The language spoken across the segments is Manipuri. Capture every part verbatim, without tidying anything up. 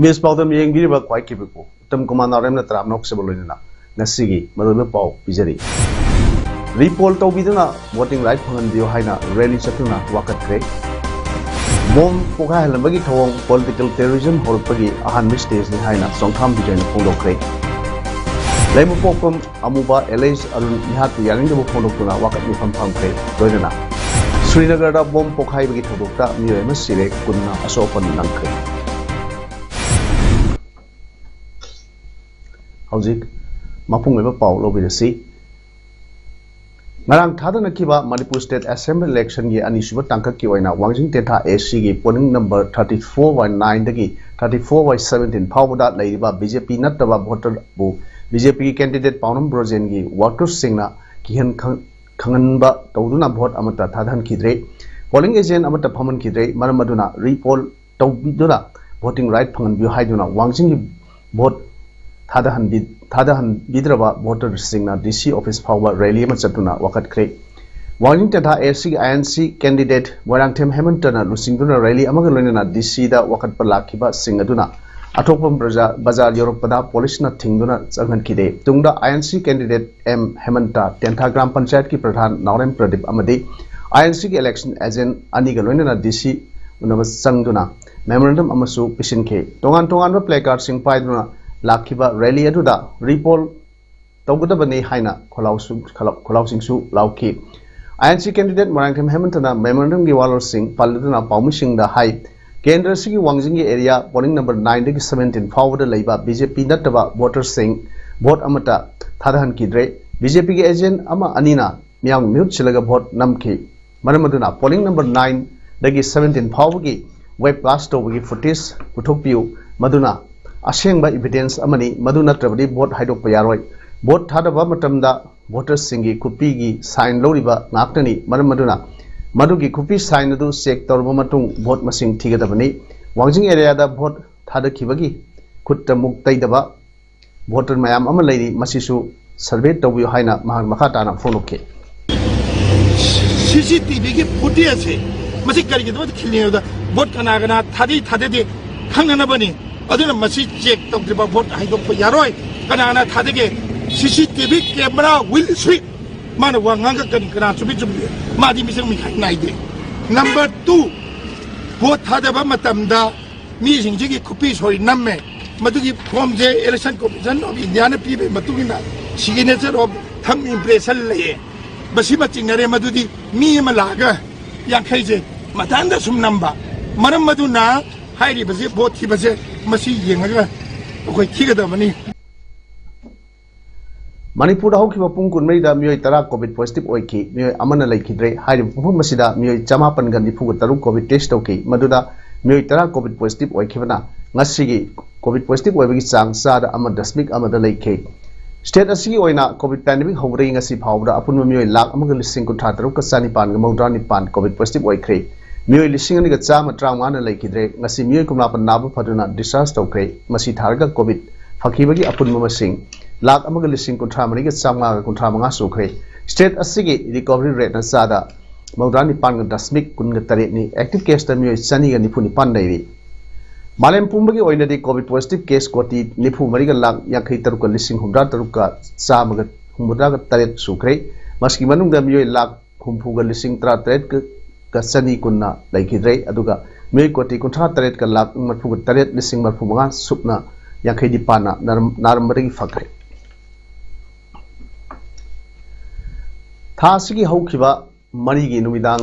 ꯃꯤꯁ ꯄꯥꯎꯗꯝ ꯌꯦꯡꯕꯤꯔꯤꯕ ꯈ꯭ꯋꯥꯏ ꯀꯤꯕꯤꯛꯄꯨ ꯎꯇꯝ ꯀꯨꯃꯥꯔ ꯅꯥꯎꯔꯦꯝꯅ ꯇꯔꯥꯝꯅ ꯑꯣꯛꯆꯕ ꯂꯣꯏꯅꯅ ꯉꯁꯤꯒꯤ ꯃꯔꯨꯑꯣꯏꯕ ꯄꯥꯎ ꯄꯤꯖꯔꯤ꯫ ꯔꯤꯄꯣꯜ ꯇꯧꯕꯤꯗꯨꯅ ꯚꯣꯇꯤꯡ ꯔꯥꯏꯠ ꯐꯪꯍꯟꯕꯤꯌꯨ ꯍꯥꯏꯅ ꯔꯦꯂꯤ ꯆꯠꯇꯨꯅ ꯋꯥꯀꯠꯈ꯭ꯔꯦ꯫ ꯕꯣꯝ ꯄꯣꯈꯥꯏꯍꯜꯂꯝꯕꯒꯤ ꯊꯧꯑꯣꯡ ꯄꯣꯂꯤꯇꯤꯀꯦꯜ ꯇꯦꯔꯣꯔꯤꯖꯝ ꯍꯧꯔꯛꯄꯒꯤ ꯑꯍꯥꯟꯕ ꯁ꯭ꯇꯦꯖꯅꯤ ꯍꯥꯏꯅ ꯆꯣꯡꯊꯥꯝ ꯕꯤꯖꯣꯏꯅ ꯐꯣꯡꯗꯣꯛꯈ꯭ꯔꯦ꯫ ꯂꯩꯃꯄꯣꯛꯄꯝ ꯑꯃꯨꯕ ꯑꯦꯂꯩꯁ ꯑꯔꯨꯟ ꯃꯤꯍꯥꯠꯄꯨ ꯌꯥꯅꯤꯡꯗꯕ ꯐꯣꯡꯗꯣꯛꯇꯨꯅ ꯋꯥꯀꯠ ꯃꯤꯐꯝ ꯐꯝꯈ꯭ꯔꯦ꯫ ꯂꯣꯏꯅꯅ ꯁ꯭ꯔꯤꯅꯒꯔꯗ ꯕꯣꯝ ꯄꯣꯈꯥꯏꯕꯒꯤ ꯊꯧꯗꯣꯛꯇ ꯃꯤꯑꯣꯏ ꯑꯃ ꯁꯤꯔꯦ, ꯀꯨꯟꯅ ꯑꯁꯣꯛ ꯑꯄꯟ ꯅꯪꯈ꯭ꯔꯦ꯫ ꯍꯧꯖꯤꯛ ꯃꯄꯨꯡ ꯑꯣꯏꯕ ꯄꯥꯎ ꯂꯧꯕꯤꯔꯁꯤ꯫ ꯉꯔꯥꯡ ꯊꯥꯗꯅꯈꯤꯕ ꯃꯅꯤꯄꯨꯔ ꯁ꯭ꯇꯦꯠ ꯑꯦꯁꯦꯝꯕ꯭ꯂꯤ ꯏꯂꯦꯛꯁꯟꯒꯤ ꯑꯅꯤꯁꯨꯕ ꯇꯥꯡꯀꯛꯀꯤ ꯑꯣꯏꯅ ꯋꯥꯡꯖꯤꯡ ꯇꯦꯟꯊꯥ ꯑꯦ ꯁꯤꯒꯤ polling number thirty-four by nine ꯗꯒꯤ thirty-four by seventeen ꯐꯥꯎꯕꯗ ꯂꯩꯔꯤꯕ ꯕꯤ ꯖꯦ ꯄꯤ ꯅꯠꯇꯕ ꯚꯣꯇꯔꯕꯨ ꯕꯤ ꯖꯦ ꯄꯤꯒꯤ ꯀꯦꯟꯗꯤꯗꯦꯠ ꯄꯥꯎꯅꯝ ꯕ꯭ꯔꯣꯖꯦꯟꯒꯤ ꯋꯥꯔꯀꯔꯁꯁꯤꯡꯅ ꯀꯤꯍꯟ ꯈꯪ-, ꯈꯪꯍꯟꯕ ꯇꯧꯗꯨꯅ ꯚꯣꯠ ꯑꯃꯠꯇ ꯊꯥꯗꯍꯟꯈꯤꯗ꯭ꯔꯦ꯫ ꯄꯣꯂꯤꯡ ꯑꯦꯖꯦꯟ ꯑꯃꯠꯇ ꯐꯝꯍꯟꯈꯤꯗ꯭ꯔꯦ꯫ ꯃꯔꯝ ꯑꯗꯨꯅ ꯔꯤꯄꯣꯜ ꯇꯧꯕꯤꯗꯨꯅ ꯚꯣꯇꯤꯡ ꯔꯥꯏꯠ ꯐꯪꯍꯟꯕꯤꯌꯨ ꯍꯥꯏꯗꯨꯅ ꯋꯥꯡꯖꯤꯡꯒꯤ ꯚꯣꯠ ꯊꯥꯗꯍꯟꯕꯤ-, ꯊꯥꯗꯍꯟꯕꯤꯗ꯭ꯔꯕ ꯚꯣꯇꯔꯁꯤꯡꯅ ꯗꯤ ꯁꯤ ꯑꯣꯐꯤꯁ ꯐꯥꯎꯕ ꯔꯦꯂꯤ ꯑꯃ ꯆꯠꯇꯨꯅ ꯋꯥꯀꯠꯈ꯭ꯔꯦ꯫ ꯋꯥꯡꯖꯤꯡ ꯇꯦꯟꯊꯥ ꯑꯦ ꯁꯤꯒꯤ ꯑꯥꯏ ꯑꯦꯟ ꯁꯤ ꯀꯦꯟꯗꯤꯗꯦꯠ ꯃꯣꯏꯔꯥꯡꯊꯦꯝ ꯍꯦꯃꯟꯇꯅ ꯂꯨꯆꯤꯡꯗꯨꯅ ꯔꯦꯂꯤ ꯑꯃꯒ ꯂꯣꯏꯅꯅ ꯗꯤ ꯁꯤꯗ ꯋꯥꯀꯠꯄ ꯂꯥꯛꯈꯤꯕꯁꯤꯡ ꯑꯗꯨꯅ ꯑꯊꯣꯛꯄꯝ ꯕꯖꯥꯔ, ꯕꯖꯥꯔ ꯌꯧꯔꯛꯄꯗ ꯄꯨꯂꯤꯁꯅ ꯊꯤꯡꯗꯨꯅ ꯆꯪꯍꯟꯈꯤꯗꯦ꯫ ꯇꯨꯡꯗ I N C candidate M Hemanta, Tentha gram ꯄꯟꯆꯥꯌꯠꯀꯤ ꯄ꯭ꯔꯙꯥꯟ ꯅꯥꯎꯔꯦꯝ ꯄ꯭ꯔꯗꯤꯞ ꯑꯃꯗꯤ ꯑꯥꯏ ꯑꯦꯟ ꯁꯤꯒꯤ ꯏꯂꯦꯛꯁꯟ ꯑꯦꯖꯦꯟ ꯑꯅꯤꯒ ꯂꯣꯏꯅꯅ ꯗꯤ ꯁꯤ ꯎꯅꯕ ꯆꯪꯗꯨꯅ ꯃꯦꯃꯣꯔꯦꯟꯗꯝ ꯑꯃꯁꯨ ꯄꯤꯁꯤꯟꯈꯤ꯫ ꯇꯣꯉꯥꯟ ꯇꯣꯉꯥꯟꯕ ꯄ꯭ꯂꯦ ꯀꯥꯔꯗꯁꯤꯡ ꯄꯥꯏꯗꯨꯅ ꯂꯥꯛꯈꯤꯕ ꯔꯦꯂꯤ ꯑꯗꯨꯗ ꯔꯤꯄꯣꯜ ꯇꯧꯒꯗꯕꯅꯤ ꯍꯥꯏꯅ ꯈꯣꯜꯂꯥꯎꯁꯨ-, ꯈꯣꯜꯂꯥꯎ-, ꯈꯣꯜꯂꯥꯎꯁꯤꯡꯁꯨ ꯂꯥꯎꯈꯤ꯫ ꯑꯥꯏ ꯑꯦꯟ ꯁꯤ ꯀꯦꯟꯗꯤꯗꯦꯠ ꯃꯣꯏꯔꯥꯡꯊꯦꯝ ꯍꯦꯃꯟꯇꯅ ꯃꯦꯃꯣꯔꯦꯟꯗꯝꯒꯤ ꯋꯥꯔꯣꯜꯁꯤꯡ ꯄꯜꯂꯗꯨꯅ ꯄꯥꯎꯃꯤꯁꯤꯡꯗ ꯍꯥꯏ, ꯀꯦꯟꯗ꯭ꯔꯁꯤꯒꯤ ꯋꯥꯡꯖꯤꯡꯒꯤ ꯑꯦꯔꯤꯌꯥ ꯄꯣꯂꯤꯡ ꯅꯝꯕꯔ nine ꯗꯒꯤ seventeen ꯐꯥꯎꯕꯗ ꯂꯩꯕ ꯕꯤ ꯖꯦ ꯄꯤ ꯅꯠꯇꯕ ꯚꯣꯇꯔꯁꯤꯡ ꯚꯣꯠ ꯑꯃꯠꯇ ꯊꯥꯗꯍꯟꯈꯤꯗ꯭ꯔꯦ꯫ ꯕꯤ ꯖꯦ ꯄꯤꯒꯤ ꯑꯦꯖꯦꯟ ꯑꯃ ꯑꯅꯤꯅ ꯃꯤꯌꯥꯝꯒꯤ ꯃꯤꯍꯨꯠ ꯁꯤꯜꯂꯒ ꯚꯣꯠ ꯅꯝꯈꯤ꯫ ꯃꯔꯝ ꯑꯗꯨꯅ ꯄꯣꯂꯤꯡ ꯅꯝꯕꯔ nine ꯗꯒꯤ seventeen ꯐꯥꯎꯕꯒꯤ ꯋꯦꯕ ꯀꯥꯁ ꯇꯧꯕꯒꯤ ꯐꯨꯇꯦꯖ ꯄꯨꯊꯣꯛꯄꯤꯌꯨ꯫ ꯃꯗꯨꯅ ꯑꯁꯦꯡꯕ ꯏꯚꯤꯗꯦꯟꯁ ꯑꯃꯅꯤ꯫ ꯃꯗꯨ ꯅꯠꯇ꯭ꯔꯕꯗꯤ ꯚꯣꯠ ꯍꯥꯏꯗꯣꯛꯄ ꯌꯥꯔꯣꯏ꯫ ꯚꯣꯠ ꯊꯥꯗꯕ ꯃꯇꯝꯗ ꯚꯣꯇꯔꯁꯤꯡꯒꯤ ꯈꯨꯠꯄꯤꯒꯤ ꯁꯥꯏꯟ ꯂꯧꯔꯤꯕ ꯉꯥꯛꯇꯅꯤ꯫ ꯃꯔꯝ ꯑꯗꯨꯅ ꯃꯗꯨꯒꯤ ꯈꯨꯠꯄꯤ ꯁꯥꯏꯟ ꯑꯗꯨ ꯆꯦꯛ ꯇꯧꯔꯕ ꯃꯇꯨꯡ ꯚꯣꯠ ꯃꯁꯤꯡ ꯊꯤꯒꯗꯕꯅꯤ꯫ ꯋꯥꯡꯖꯤꯡ ꯑꯦꯔꯤꯌꯥꯗ ꯚꯣꯠ ꯊꯥꯗꯈꯤꯕꯒꯤ ꯈꯨꯠꯇ ꯃꯨꯛ ꯇꯩꯗꯕ ꯚꯣꯇꯔ ꯃꯌꯥꯝ ꯑꯃ ꯂꯩꯔꯤ꯫ ꯃꯁꯤꯁꯨ ꯁꯔꯚꯦ ꯇꯧꯕꯤꯌꯨ ꯍꯥꯏꯅ ꯃꯍꯥꯛ ꯃꯈꯥ ꯇꯥꯅ ꯐꯣꯡꯗꯣꯛꯈꯤ꯫ ꯁꯤ ꯁꯤ ꯇꯤ ꯚꯤꯒꯤ ꯐꯨꯇꯦꯖꯁꯦ ꯃꯁꯤ ꯀꯔꯤꯒꯤꯗꯃꯛꯇ ꯈꯤꯜꯂꯤꯅꯣꯗ, ꯚꯣꯠ ꯀꯅꯥ ꯀꯅꯥ ꯊꯥꯗꯩ ꯊꯥꯗꯗꯦ ꯈꯪꯅꯅꯕꯅꯤ꯫ ꯑꯗꯨꯅ ꯃꯁꯤ ꯆꯦꯛ ꯇꯧꯗ꯭ꯔꯤꯕ ꯚꯣꯠ ꯍꯥꯏꯗꯣꯛꯄ ꯌꯥꯔꯣꯏ꯫ ꯀꯅꯥ ꯀꯅꯥ ꯊꯥꯗꯒꯦ? ꯁꯤ C T V camera will swipe. ꯃꯥꯅ ꯋꯥ ꯉꯥꯡꯒ ꯀꯔꯤ ꯀꯅꯥ ꯆꯨꯝꯃꯤ ꯆꯨꯝꯗꯦ? ꯃꯥꯗꯤ ꯃꯤꯆꯪ ꯃꯤꯈꯥꯏ ꯅꯥꯏꯗꯦ꯫ ꯅꯝꯕꯔ ꯇꯨ, ꯚꯣꯠ ꯊꯥꯗꯕ ꯃꯇꯝꯗ ꯃꯤꯁꯤꯡꯁꯤꯒꯤ ꯈꯨꯠꯄꯤ ꯁꯣꯏ ꯅꯝꯃꯦ꯫ ꯃꯗꯨꯒꯤ ꯐꯣꯝꯁꯦ Election Commission of Indiaꯅ ꯄꯤꯕꯒꯤ ꯃꯇꯨꯡ ꯏꯟꯅ signature of thumb impression ꯂꯩꯌꯦ꯫ ꯃꯁꯤꯃ ꯆꯤꯡꯅꯔꯦ꯫ ꯃꯗꯨꯗꯤ ꯃꯤ ꯑꯃ ꯂꯥꯛꯑꯒ ꯌꯥꯡꯈꯩꯁꯦ ꯃꯊꯟꯇ ꯁꯨꯝ ꯅꯝꯕ꯫ ꯃꯔꯝ ꯑꯗꯨꯅ ꯍꯥꯏꯔꯤꯕꯁꯦ, ꯚꯣꯠ ꯊꯤꯕꯁꯦ ꯃꯁꯤ ꯌꯦꯡꯉꯒ ꯑꯩꯈꯣꯏ ꯊꯤꯒꯗꯕꯅꯤ꯫ ꯃꯅꯤꯄꯨꯔꯗ ꯍꯧꯈꯤꯕ ꯄꯨꯡ ꯀꯨꯟꯃꯔꯤꯗ ꯃꯤꯑꯣꯏ ꯇꯔꯥ ꯀꯣꯚꯤꯗ ꯄꯣꯖꯤꯇꯤꯚ ꯑꯣꯏꯈꯤ꯫ ꯃꯤꯑꯣꯏ ꯑꯃꯅ ꯂꯩꯈꯤꯗ꯭ꯔꯦ꯫ ꯍꯥꯏꯔꯤꯕ ꯄꯨꯡꯐꯝ ꯑꯁꯤꯗ ꯃꯤꯑꯣꯏ ꯆꯃꯥꯄꯟꯒ ꯅꯤꯐꯨꯒ ꯇꯔꯨꯛ ꯀꯣꯚꯤꯗ ꯇꯦꯁ ꯇꯧꯈꯤ꯫ ꯃꯗꯨꯗ ꯃꯤꯑꯣꯏ ꯇꯔꯥ ꯀꯣꯚꯤꯗ ꯄꯣꯖꯤꯇꯤꯚ ꯑꯣꯏꯈꯤꯕꯅ ꯉꯁꯤꯒꯤ ꯀꯣꯚꯤꯗ ꯄꯣꯖꯤꯇꯤꯚ ꯑꯣꯏꯕꯒꯤ ꯆꯥꯡ ꯆꯥꯗ ꯑꯃ ꯗꯁꯃꯤꯛ ꯑꯃꯗ ꯂꯩꯈꯤ꯫ ꯁ꯭ꯇꯦꯠ ꯑꯁꯤꯒꯤ ꯑꯣꯏꯅ ꯀꯣꯚꯤꯗ ꯄꯦꯟꯗꯦꯃꯤꯛ ꯍꯧꯕꯗꯒꯤ ꯉꯁꯤ ꯐꯥꯎꯕꯗ ꯑꯄꯨꯟꯕ ꯃꯤꯑꯣꯏ ꯂꯥꯈ ꯑꯃꯒ ꯂꯤꯁꯤꯡ ꯀꯨꯟꯊ꯭ꯔꯥ ꯇꯔꯨꯛꯀ ꯆꯅꯤꯄꯥꯟꯒ ꯃꯧꯗ꯭ꯔꯥ ꯅꯤꯄꯥꯟ ꯀꯣꯚꯤꯗ ꯄꯣꯖꯤꯇꯤꯚ ꯑꯣꯏꯈ꯭ꯔꯦ꯫ ꯃꯤꯑꯣꯏ ꯂꯤꯁꯤꯡ ꯑꯅꯤꯒ ꯆꯥꯝꯃ ꯇꯔꯥꯃꯉꯥꯅ ꯂꯩꯈꯤꯗ꯭ꯔꯦ꯫ ꯉꯁꯤ ꯃꯤꯑꯣꯏ ꯀꯨꯟꯃꯥꯄꯟ ꯅꯥꯕ ꯐꯗꯨꯅ ꯗꯤꯁꯆꯥꯔꯖ ꯇꯧꯈ꯭ꯔꯦ꯫ ꯃꯁꯤ ꯊꯥꯔꯒ ꯀꯣꯚꯤꯗ ꯐꯈꯤꯕꯒꯤ ꯑꯄꯨꯟꯕ ꯃꯁꯤꯡ ꯂꯥꯈ ꯑꯃꯒ ꯂꯤꯁꯤꯡ ꯀꯨꯟꯊ꯭ꯔꯥ ꯃꯔꯤꯒ ꯆꯥꯝꯃꯉꯥꯒ ꯀꯨꯟꯊ꯭ꯔꯥ ꯃꯉꯥ ꯁꯨꯈ꯭ꯔꯦ꯫ ꯁ꯭ꯇꯦꯠ ꯑꯁꯤꯒꯤ ꯔꯤꯀꯣꯚꯔꯤ ꯔꯦꯠꯅ ꯆꯥꯗ ꯃꯧꯗ꯭ꯔꯥ ꯅꯤꯄꯥꯟꯒ ꯗꯁꯃꯤꯛ ꯀꯨꯟꯒ ꯇꯔꯦꯠꯅꯤ꯫ ꯑꯦꯛꯇꯤꯚ ꯀꯦꯁꯇ ꯃꯤꯑꯣꯏ ꯆꯅꯤꯒ ꯅꯤꯐꯨ ꯅꯤꯄꯥꯟ ꯂꯩꯔꯤ꯫ ꯃꯥꯂꯦꯝ ꯄꯨꯝꯕꯒꯤ ꯑꯣꯏꯅꯗꯤ ꯀꯣꯚꯤꯗ ꯄꯣꯖꯤꯇꯤꯚ ꯀꯦꯁ ꯀꯣꯇꯤ ꯅꯤꯐꯨ ꯃꯔꯤꯒ ꯂꯥꯈ ꯌꯥꯡꯈꯩ ꯇꯔꯨꯛꯀ ꯂꯤꯁꯤꯡ ꯍꯨꯝꯗ꯭ꯔꯥ ꯇꯔꯨꯛꯀ ꯆꯥꯝꯃꯒ ꯍꯨꯝꯐꯨꯇꯔꯥꯒ ꯇꯔꯦꯠ ꯁꯨꯈ꯭ꯔꯦ꯫ ꯃꯁꯤꯒꯤ ꯃꯅꯨꯡꯗ ꯃꯤꯑꯣꯏ ꯂꯥꯈ ꯍꯨꯝꯐꯨꯒ ꯂꯤꯁꯤꯡ ꯇꯔꯥꯇꯔꯦꯠꯀ ꯆꯅꯤ ꯀꯨꯟꯅ ꯂꯩꯈꯤꯗ꯭ꯔꯦ꯫ ꯑꯗꯨꯒ ꯃꯤꯑꯣꯏ ꯀꯣꯇꯤ ꯀꯨꯟꯊ꯭ꯔꯥ ꯇꯔꯦꯠꯀ ꯂꯥꯈ ꯃꯔꯤꯐꯨꯒ ꯇꯔꯦꯠ ꯂꯤꯁꯤꯡ ꯃꯔꯤꯐꯨ ꯃꯉꯥ ꯁꯨꯞꯅ ꯌꯥꯡꯈꯩ ꯅꯤꯄꯥꯟꯅ ꯅꯥꯔꯝ-, ꯅꯥꯔꯝꯕꯗꯒꯤ ꯐꯈ꯭ꯔꯦ꯫ ꯊꯥ ꯑꯁꯤꯒꯤ ꯍꯧꯈꯤꯕ ꯃꯔꯤꯒꯤ ꯅꯨꯃꯤꯗꯥꯡ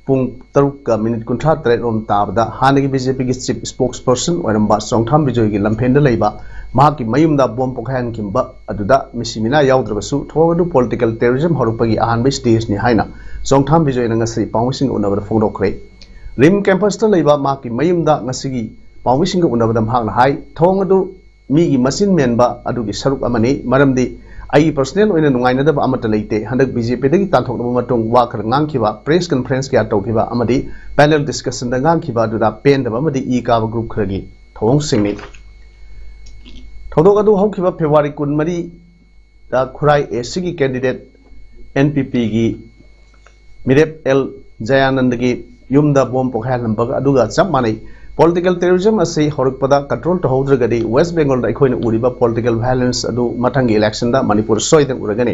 ꯄꯨꯡ ꯇꯔꯨꯛꯀ ꯃꯤꯅꯤꯠ ꯀꯨꯟꯊ꯭ꯔꯥ ꯇꯔꯦꯠ ꯔꯣꯝ ꯇꯥꯕꯗ ꯍꯥꯟꯅꯒꯤ ꯕꯤ ꯖꯦ ꯄꯤꯒꯤ ꯆꯤꯐ ꯁ꯭ꯄꯣꯛꯁ ꯄꯔꯁꯟ ꯑꯣꯏꯔꯝꯕ ꯆꯣꯡꯊꯥꯝ ꯕꯤꯖꯣꯏꯒꯤ ꯂꯝꯐꯦꯟꯗ ꯂꯩꯕ ꯃꯍꯥꯛꯀꯤ ꯃꯌꯨꯝꯗ ꯕꯣꯝ ꯄꯣꯈꯥꯏꯍꯟꯈꯤꯕ ꯑꯗꯨꯗ ꯃꯤꯁꯤ ꯃꯤꯅꯥ ꯌꯥꯎꯗ꯭ꯔꯕꯁꯨ ꯊꯧꯑꯣꯡ ꯑꯗꯨ ꯄꯣꯂꯤꯇꯤꯀꯦꯜ ꯇꯦꯔꯣꯔꯤꯖꯝ ꯍꯧꯔꯛꯄꯒꯤ ꯑꯍꯥꯟꯕ ꯁ꯭ꯇꯦꯖꯅꯤ ꯍꯥꯏꯅ ꯆꯣꯡꯊꯥꯝ ꯕꯤꯖꯣꯏꯅ ꯉꯁꯤ ꯄꯥꯎꯃꯤꯁꯤꯡꯒ ꯎꯅꯕꯗ ꯐꯣꯡꯗꯣꯛꯈ꯭ꯔꯦ꯫ ꯔꯤꯝ ꯀꯦꯝꯄꯁꯇ ꯂꯩꯕ ꯃꯍꯥꯛꯀꯤ ꯃꯌꯨꯝꯗ ꯉꯁꯤꯒꯤ ꯄꯥꯎꯃꯤꯁꯤꯡꯒ ꯎꯅꯕꯗ ꯃꯍꯥꯛꯅ ꯍꯥꯏ, ꯊꯧꯑꯣꯡ ꯑꯗꯨ ꯃꯤꯒꯤ ꯃꯆꯤꯟ ꯃꯦꯟꯕ ꯑꯗꯨꯒꯤ ꯁꯔꯨꯛ ꯑꯃꯅꯤ, ꯃꯔꯝꯗꯤ ꯑꯩꯒꯤ ꯄꯔꯁꯅꯦꯜ ꯑꯣꯏꯅ ꯅꯨꯡꯉꯥꯏꯅꯗꯕ ꯑꯃꯠꯇ ꯂꯩꯇꯦ꯫ ꯍꯟꯗꯛ ꯕꯤ ꯖꯦ ꯄꯤꯗꯒꯤ ꯇꯥꯟꯊꯣꯛꯂꯕ ꯃꯇꯨꯡ ꯋꯥ ꯈꯔ ꯉꯥꯡꯈꯤꯕ, ꯄ꯭ꯔꯦꯁ ꯀꯟꯐꯔꯦꯟꯁ ꯀꯌꯥ ꯇꯧꯈꯤꯕ ꯑꯃꯗꯤ ꯄꯦꯅꯦꯜ ꯗꯤꯁꯀꯁꯟꯗ ꯉꯥꯡꯈꯤꯕ ꯑꯗꯨꯗ ꯄꯦꯟꯗꯕ ꯑꯃꯗꯤ ꯏ ꯀꯥꯕ ꯒ꯭ꯔꯨꯞ ꯈꯔꯒꯤ ꯊꯧꯑꯣꯡꯁꯤꯡꯅꯤ꯫ ꯊꯧꯗꯣꯛ ꯑꯗꯨ ꯍꯧꯈꯤꯕ ꯐꯦꯕ꯭ꯔꯨꯋꯥꯔꯤ ꯀꯨꯟꯃꯔꯤꯗ ꯈꯨꯔꯥꯏ ꯑꯦ ꯁꯤꯒꯤ ꯀꯦꯟꯗꯤꯗꯦꯠ ꯑꯦꯟ ꯄꯤ ꯄꯤꯒꯤ ꯃꯤꯔꯦꯞ ꯑꯦꯜ ꯖꯌꯥꯅꯟꯗꯒꯤ ꯌꯨꯝꯗ ꯕꯣꯝ ꯄꯣꯈꯥꯏꯍꯜꯂꯝꯕꯒ ꯑꯗꯨꯒ ꯆꯞ ꯃꯥꯟꯅꯩ꯫ ꯄꯣꯂꯤꯇꯤꯀꯦꯜ ꯇꯦꯔꯣꯔꯤꯖꯝ ꯑꯁꯤ ꯍꯧꯔꯛꯄꯗ ꯀꯟꯇ꯭ꯔꯣꯜ ꯇꯧꯍꯧꯗ꯭ꯔꯒꯗꯤ ꯋꯦꯁ ꯕꯦꯡꯒꯣꯜꯗ ꯑꯩꯈꯣꯏꯅ ꯎꯔꯤꯕ ꯄꯣꯂꯤꯇꯤꯀꯦꯜ ꯚꯥꯏꯑꯣꯂꯦꯟꯁ ꯑꯗꯨ ꯃꯊꯪꯒꯤ ꯏꯂꯦꯛꯁꯟꯗ ꯃꯅꯤꯄꯨꯔ ꯁꯣꯏꯗꯅ ꯎꯔꯒꯅꯤ꯫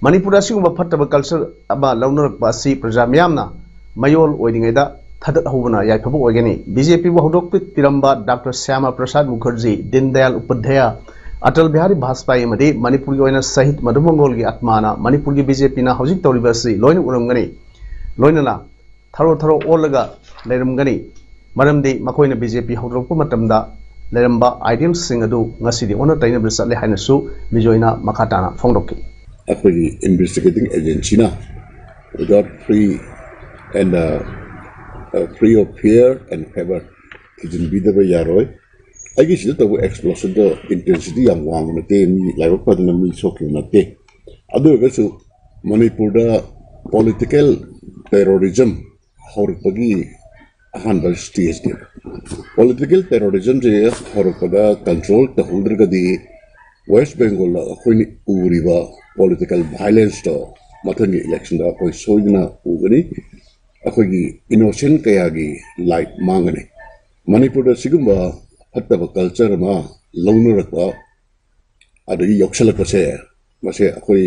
ꯃꯅꯤꯄꯨꯔꯗ ꯑꯁꯤꯒꯨꯝꯕ ꯐꯠꯇꯕ ꯀꯜꯆꯔ ꯑꯃ ꯂꯧꯅꯔꯛꯄ ꯑꯁꯤ ꯄ꯭ꯔꯖꯥ ꯃꯤꯌꯥꯝꯅ ꯃꯌꯣꯜ ꯑꯣꯏꯔꯤꯉꯩꯗ ꯊꯥꯗꯠꯍꯧꯕꯅ ꯌꯥꯏꯐꯕ ꯑꯣꯏꯒꯅꯤ꯫ ꯕꯤ ꯖꯦ ꯄꯤꯕꯨ ꯍꯧꯗꯣꯛꯄꯤꯔꯝꯕ ꯗꯥꯛꯇꯔ ꯁ꯭ꯌꯥꯃꯥ ꯄ꯭ꯔꯁꯥꯗ ꯃꯨꯈꯔꯖꯤ, ꯗꯤꯟ ꯗꯌꯥꯜ ꯎꯄꯥꯙ꯭ꯌꯥꯌ, ꯑꯇꯜ ꯕꯤꯍꯥꯔꯤ ꯚꯥꯖꯄꯥꯌꯤ ꯑꯃꯗꯤ ꯃꯅꯤꯄꯨꯔꯒꯤ ꯑꯣꯏꯅ ꯁꯍꯤꯗ ꯃꯙꯨ ꯃꯪꯒꯣꯜꯒꯤ ꯑꯥꯠꯃꯥꯅ ꯃꯅꯤꯄꯨꯔꯒꯤ ꯕꯤ ꯖꯦ ꯄꯤꯅ ꯍꯧꯖꯤꯛ ꯇꯧꯔꯤꯕ ꯑꯁꯤ ꯂꯣꯏꯅ ꯎꯔꯝꯒꯅꯤ꯫ ꯂꯣꯏꯅꯅ ꯊꯔꯣ ꯊꯔꯣ ꯑꯣꯜꯂꯒ ꯂꯩꯔꯝꯒꯅꯤ, ꯃꯔꯝꯗꯤ ꯃꯈꯣꯏꯅ ꯕꯤ ꯖꯦ ꯄꯤ ꯍꯧꯗꯣꯔꯛꯄ ꯃꯇꯝꯗ ꯂꯩꯔꯝꯕ ꯑꯥꯏꯗꯤꯌꯦꯜꯁꯤꯡ ꯑꯗꯨ ꯉꯁꯤꯗꯤ ꯑꯣꯟꯅ ꯇꯩꯅꯕꯗ ꯆꯠꯂꯦ ꯍꯥꯏꯅꯁꯨ ꯕꯤꯖꯣꯏꯅ ꯃꯈꯥ ꯇꯥꯅ ꯐꯣꯡꯗꯣꯛꯈꯤ꯫ ꯑꯩꯈꯣꯏꯒꯤ ꯏꯟꯚꯦꯁꯇꯤꯒꯦꯇꯤꯡ ꯑꯦꯖꯦꯟꯁꯤꯅ without free and, uh, uh, free of fair and favor ꯊꯤꯖꯤꯟꯕꯤꯗꯕ ꯌꯥꯔꯣꯏ꯫ ꯑꯩꯒꯤ ꯁꯤꯗ ꯇꯧꯕ ꯑꯦꯛꯁꯄ꯭ꯂꯣꯁꯟꯗꯣ ꯏꯟꯇꯦꯟꯁꯤꯇꯤ ꯌꯥꯝ ꯋꯥꯡꯕ ꯅꯠꯇꯦ, ꯃꯤ ꯂꯥꯏꯕꯛ ꯐꯗꯅ ꯃꯤ ꯁꯣꯛꯈꯤꯕ ꯅꯠꯇꯦ꯫ ꯑꯗꯨ ꯑꯣꯏꯔꯒꯁꯨ ꯃꯅꯤꯄꯨꯔꯗ ꯄꯣꯂꯤꯇꯤꯀꯦꯜ ꯇꯦꯔꯣꯔꯤꯖꯝ ꯍꯧꯔꯛꯄꯒꯤ ꯑꯍꯥꯟꯕ ꯁ꯭ꯇꯦꯖꯅꯦꯕ꯫ ꯄꯣꯂꯤꯇꯤꯀꯦꯜ ꯇꯦꯔꯣꯔꯤꯖꯝꯁꯦ ꯍꯧꯔꯛꯄꯗ ꯀꯟꯇ꯭ꯔꯣꯜ ꯇꯧꯍꯧꯗ꯭ꯔꯒꯗꯤ ꯋꯦꯁ ꯕꯦꯡꯒꯣꯜꯗ ꯑꯩꯈꯣꯏꯅ ꯎꯔꯤꯕ ꯄꯣꯂꯤꯇꯤꯀꯦꯜ ꯚꯥꯏꯑꯣꯂꯦꯟꯁꯇꯣ ꯃꯊꯪꯒꯤ ꯏꯂꯦꯛꯁꯟꯗ ꯑꯩꯈꯣꯏ ꯁꯣꯏꯗꯅ ꯎꯒꯅꯤ꯫ ꯑꯩꯈꯣꯏꯒꯤ ꯏꯅꯣꯁꯦꯟ ꯀꯌꯥꯒꯤ ꯂꯥꯏꯐ ꯃꯥꯡꯒꯅꯤ꯫ ꯃꯅꯤꯄꯨꯔꯗ ꯁꯤꯒꯨꯝꯕ ꯐꯠꯇꯕ ꯀꯜꯆꯔ ꯑꯃ ꯂꯧꯅꯔꯛꯄ ꯑꯗꯒꯤ ꯌꯥꯎꯁꯜꯂꯛꯄꯁꯦ, ꯃꯁꯦ ꯑꯩꯈꯣꯏ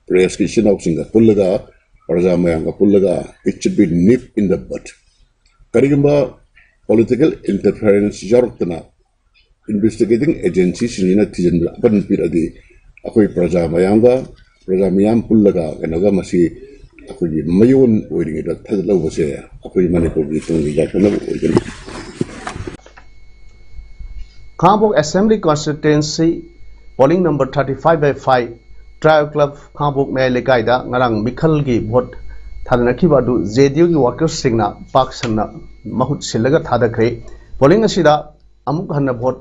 ꯄ꯭ꯔꯦꯁꯀꯤ ꯏꯆꯤꯟ ꯏꯅꯥꯎꯁꯤꯡꯒ ꯄꯨꯜꯂꯒ, ꯄ꯭ꯔꯖꯥ ꯃꯌꯥꯝꯒ ꯄꯨꯜꯂꯒ, it should be nip in the bud꯫ ꯀꯔꯤꯒꯨꯝꯕ ꯄꯣꯂꯤꯇꯤꯀꯦꯜ ꯏꯟꯇꯔꯐꯤꯌꯔꯦꯟꯁ ꯌꯥꯎꯔꯛꯇꯅ ꯏꯟꯚꯦꯁꯇꯤꯒꯦꯇꯤꯡ ꯑꯦꯖꯦꯟꯁꯤꯁꯤꯡꯁꯤꯅ ꯊꯤꯖꯤꯟꯕꯗ ꯑꯄꯟꯕ ꯄꯤꯔꯛꯑꯗꯤ, ꯑꯩꯈꯣꯏ ꯄ꯭ꯔꯖꯥ ꯃꯌꯥꯝꯒ, ꯄ꯭ꯔꯖꯥ ꯃꯌꯥꯝ ꯄꯨꯜꯂꯒ ꯀꯩꯅꯣꯒ ꯃꯁꯤ ꯑꯩꯈꯣꯏꯒꯤ ꯃꯌꯣꯟ ꯑꯣꯏꯔꯤꯉꯩꯗ ꯊꯥꯗꯠꯍꯧꯕꯁꯦ ꯑꯩꯈꯣꯏ ꯃꯅꯤꯄꯨꯔꯒꯤ ꯇꯨꯡꯒꯤ ꯌꯥꯏꯐꯅꯕ ꯑꯣꯏꯒꯅꯤ꯫ Khangabok assembly constituency polling number thirty five by five, tribal club Khangabok ꯃꯌꯥꯏ ꯂꯩꯀꯥꯏꯗ ꯉꯔꯥꯡ ꯃꯤꯈꯜꯒꯤ ꯚꯣꯠ ꯊꯥꯗꯅꯈꯤꯕ ꯑꯗꯨ ꯖꯦ ꯗꯤ ꯌꯨꯒꯤ ꯋꯥꯀꯔꯁꯤꯡꯅ ꯄꯥꯛ ꯁꯟꯅ ꯃꯍꯨꯠ ꯁꯤꯜꯂꯒ ꯊꯥꯗꯈ꯭ꯔꯦ꯫ ꯄꯣꯂꯤꯡ ꯑꯁꯤꯗ ꯑꯃꯨꯛ ꯍꯟꯅ ꯚꯣꯠ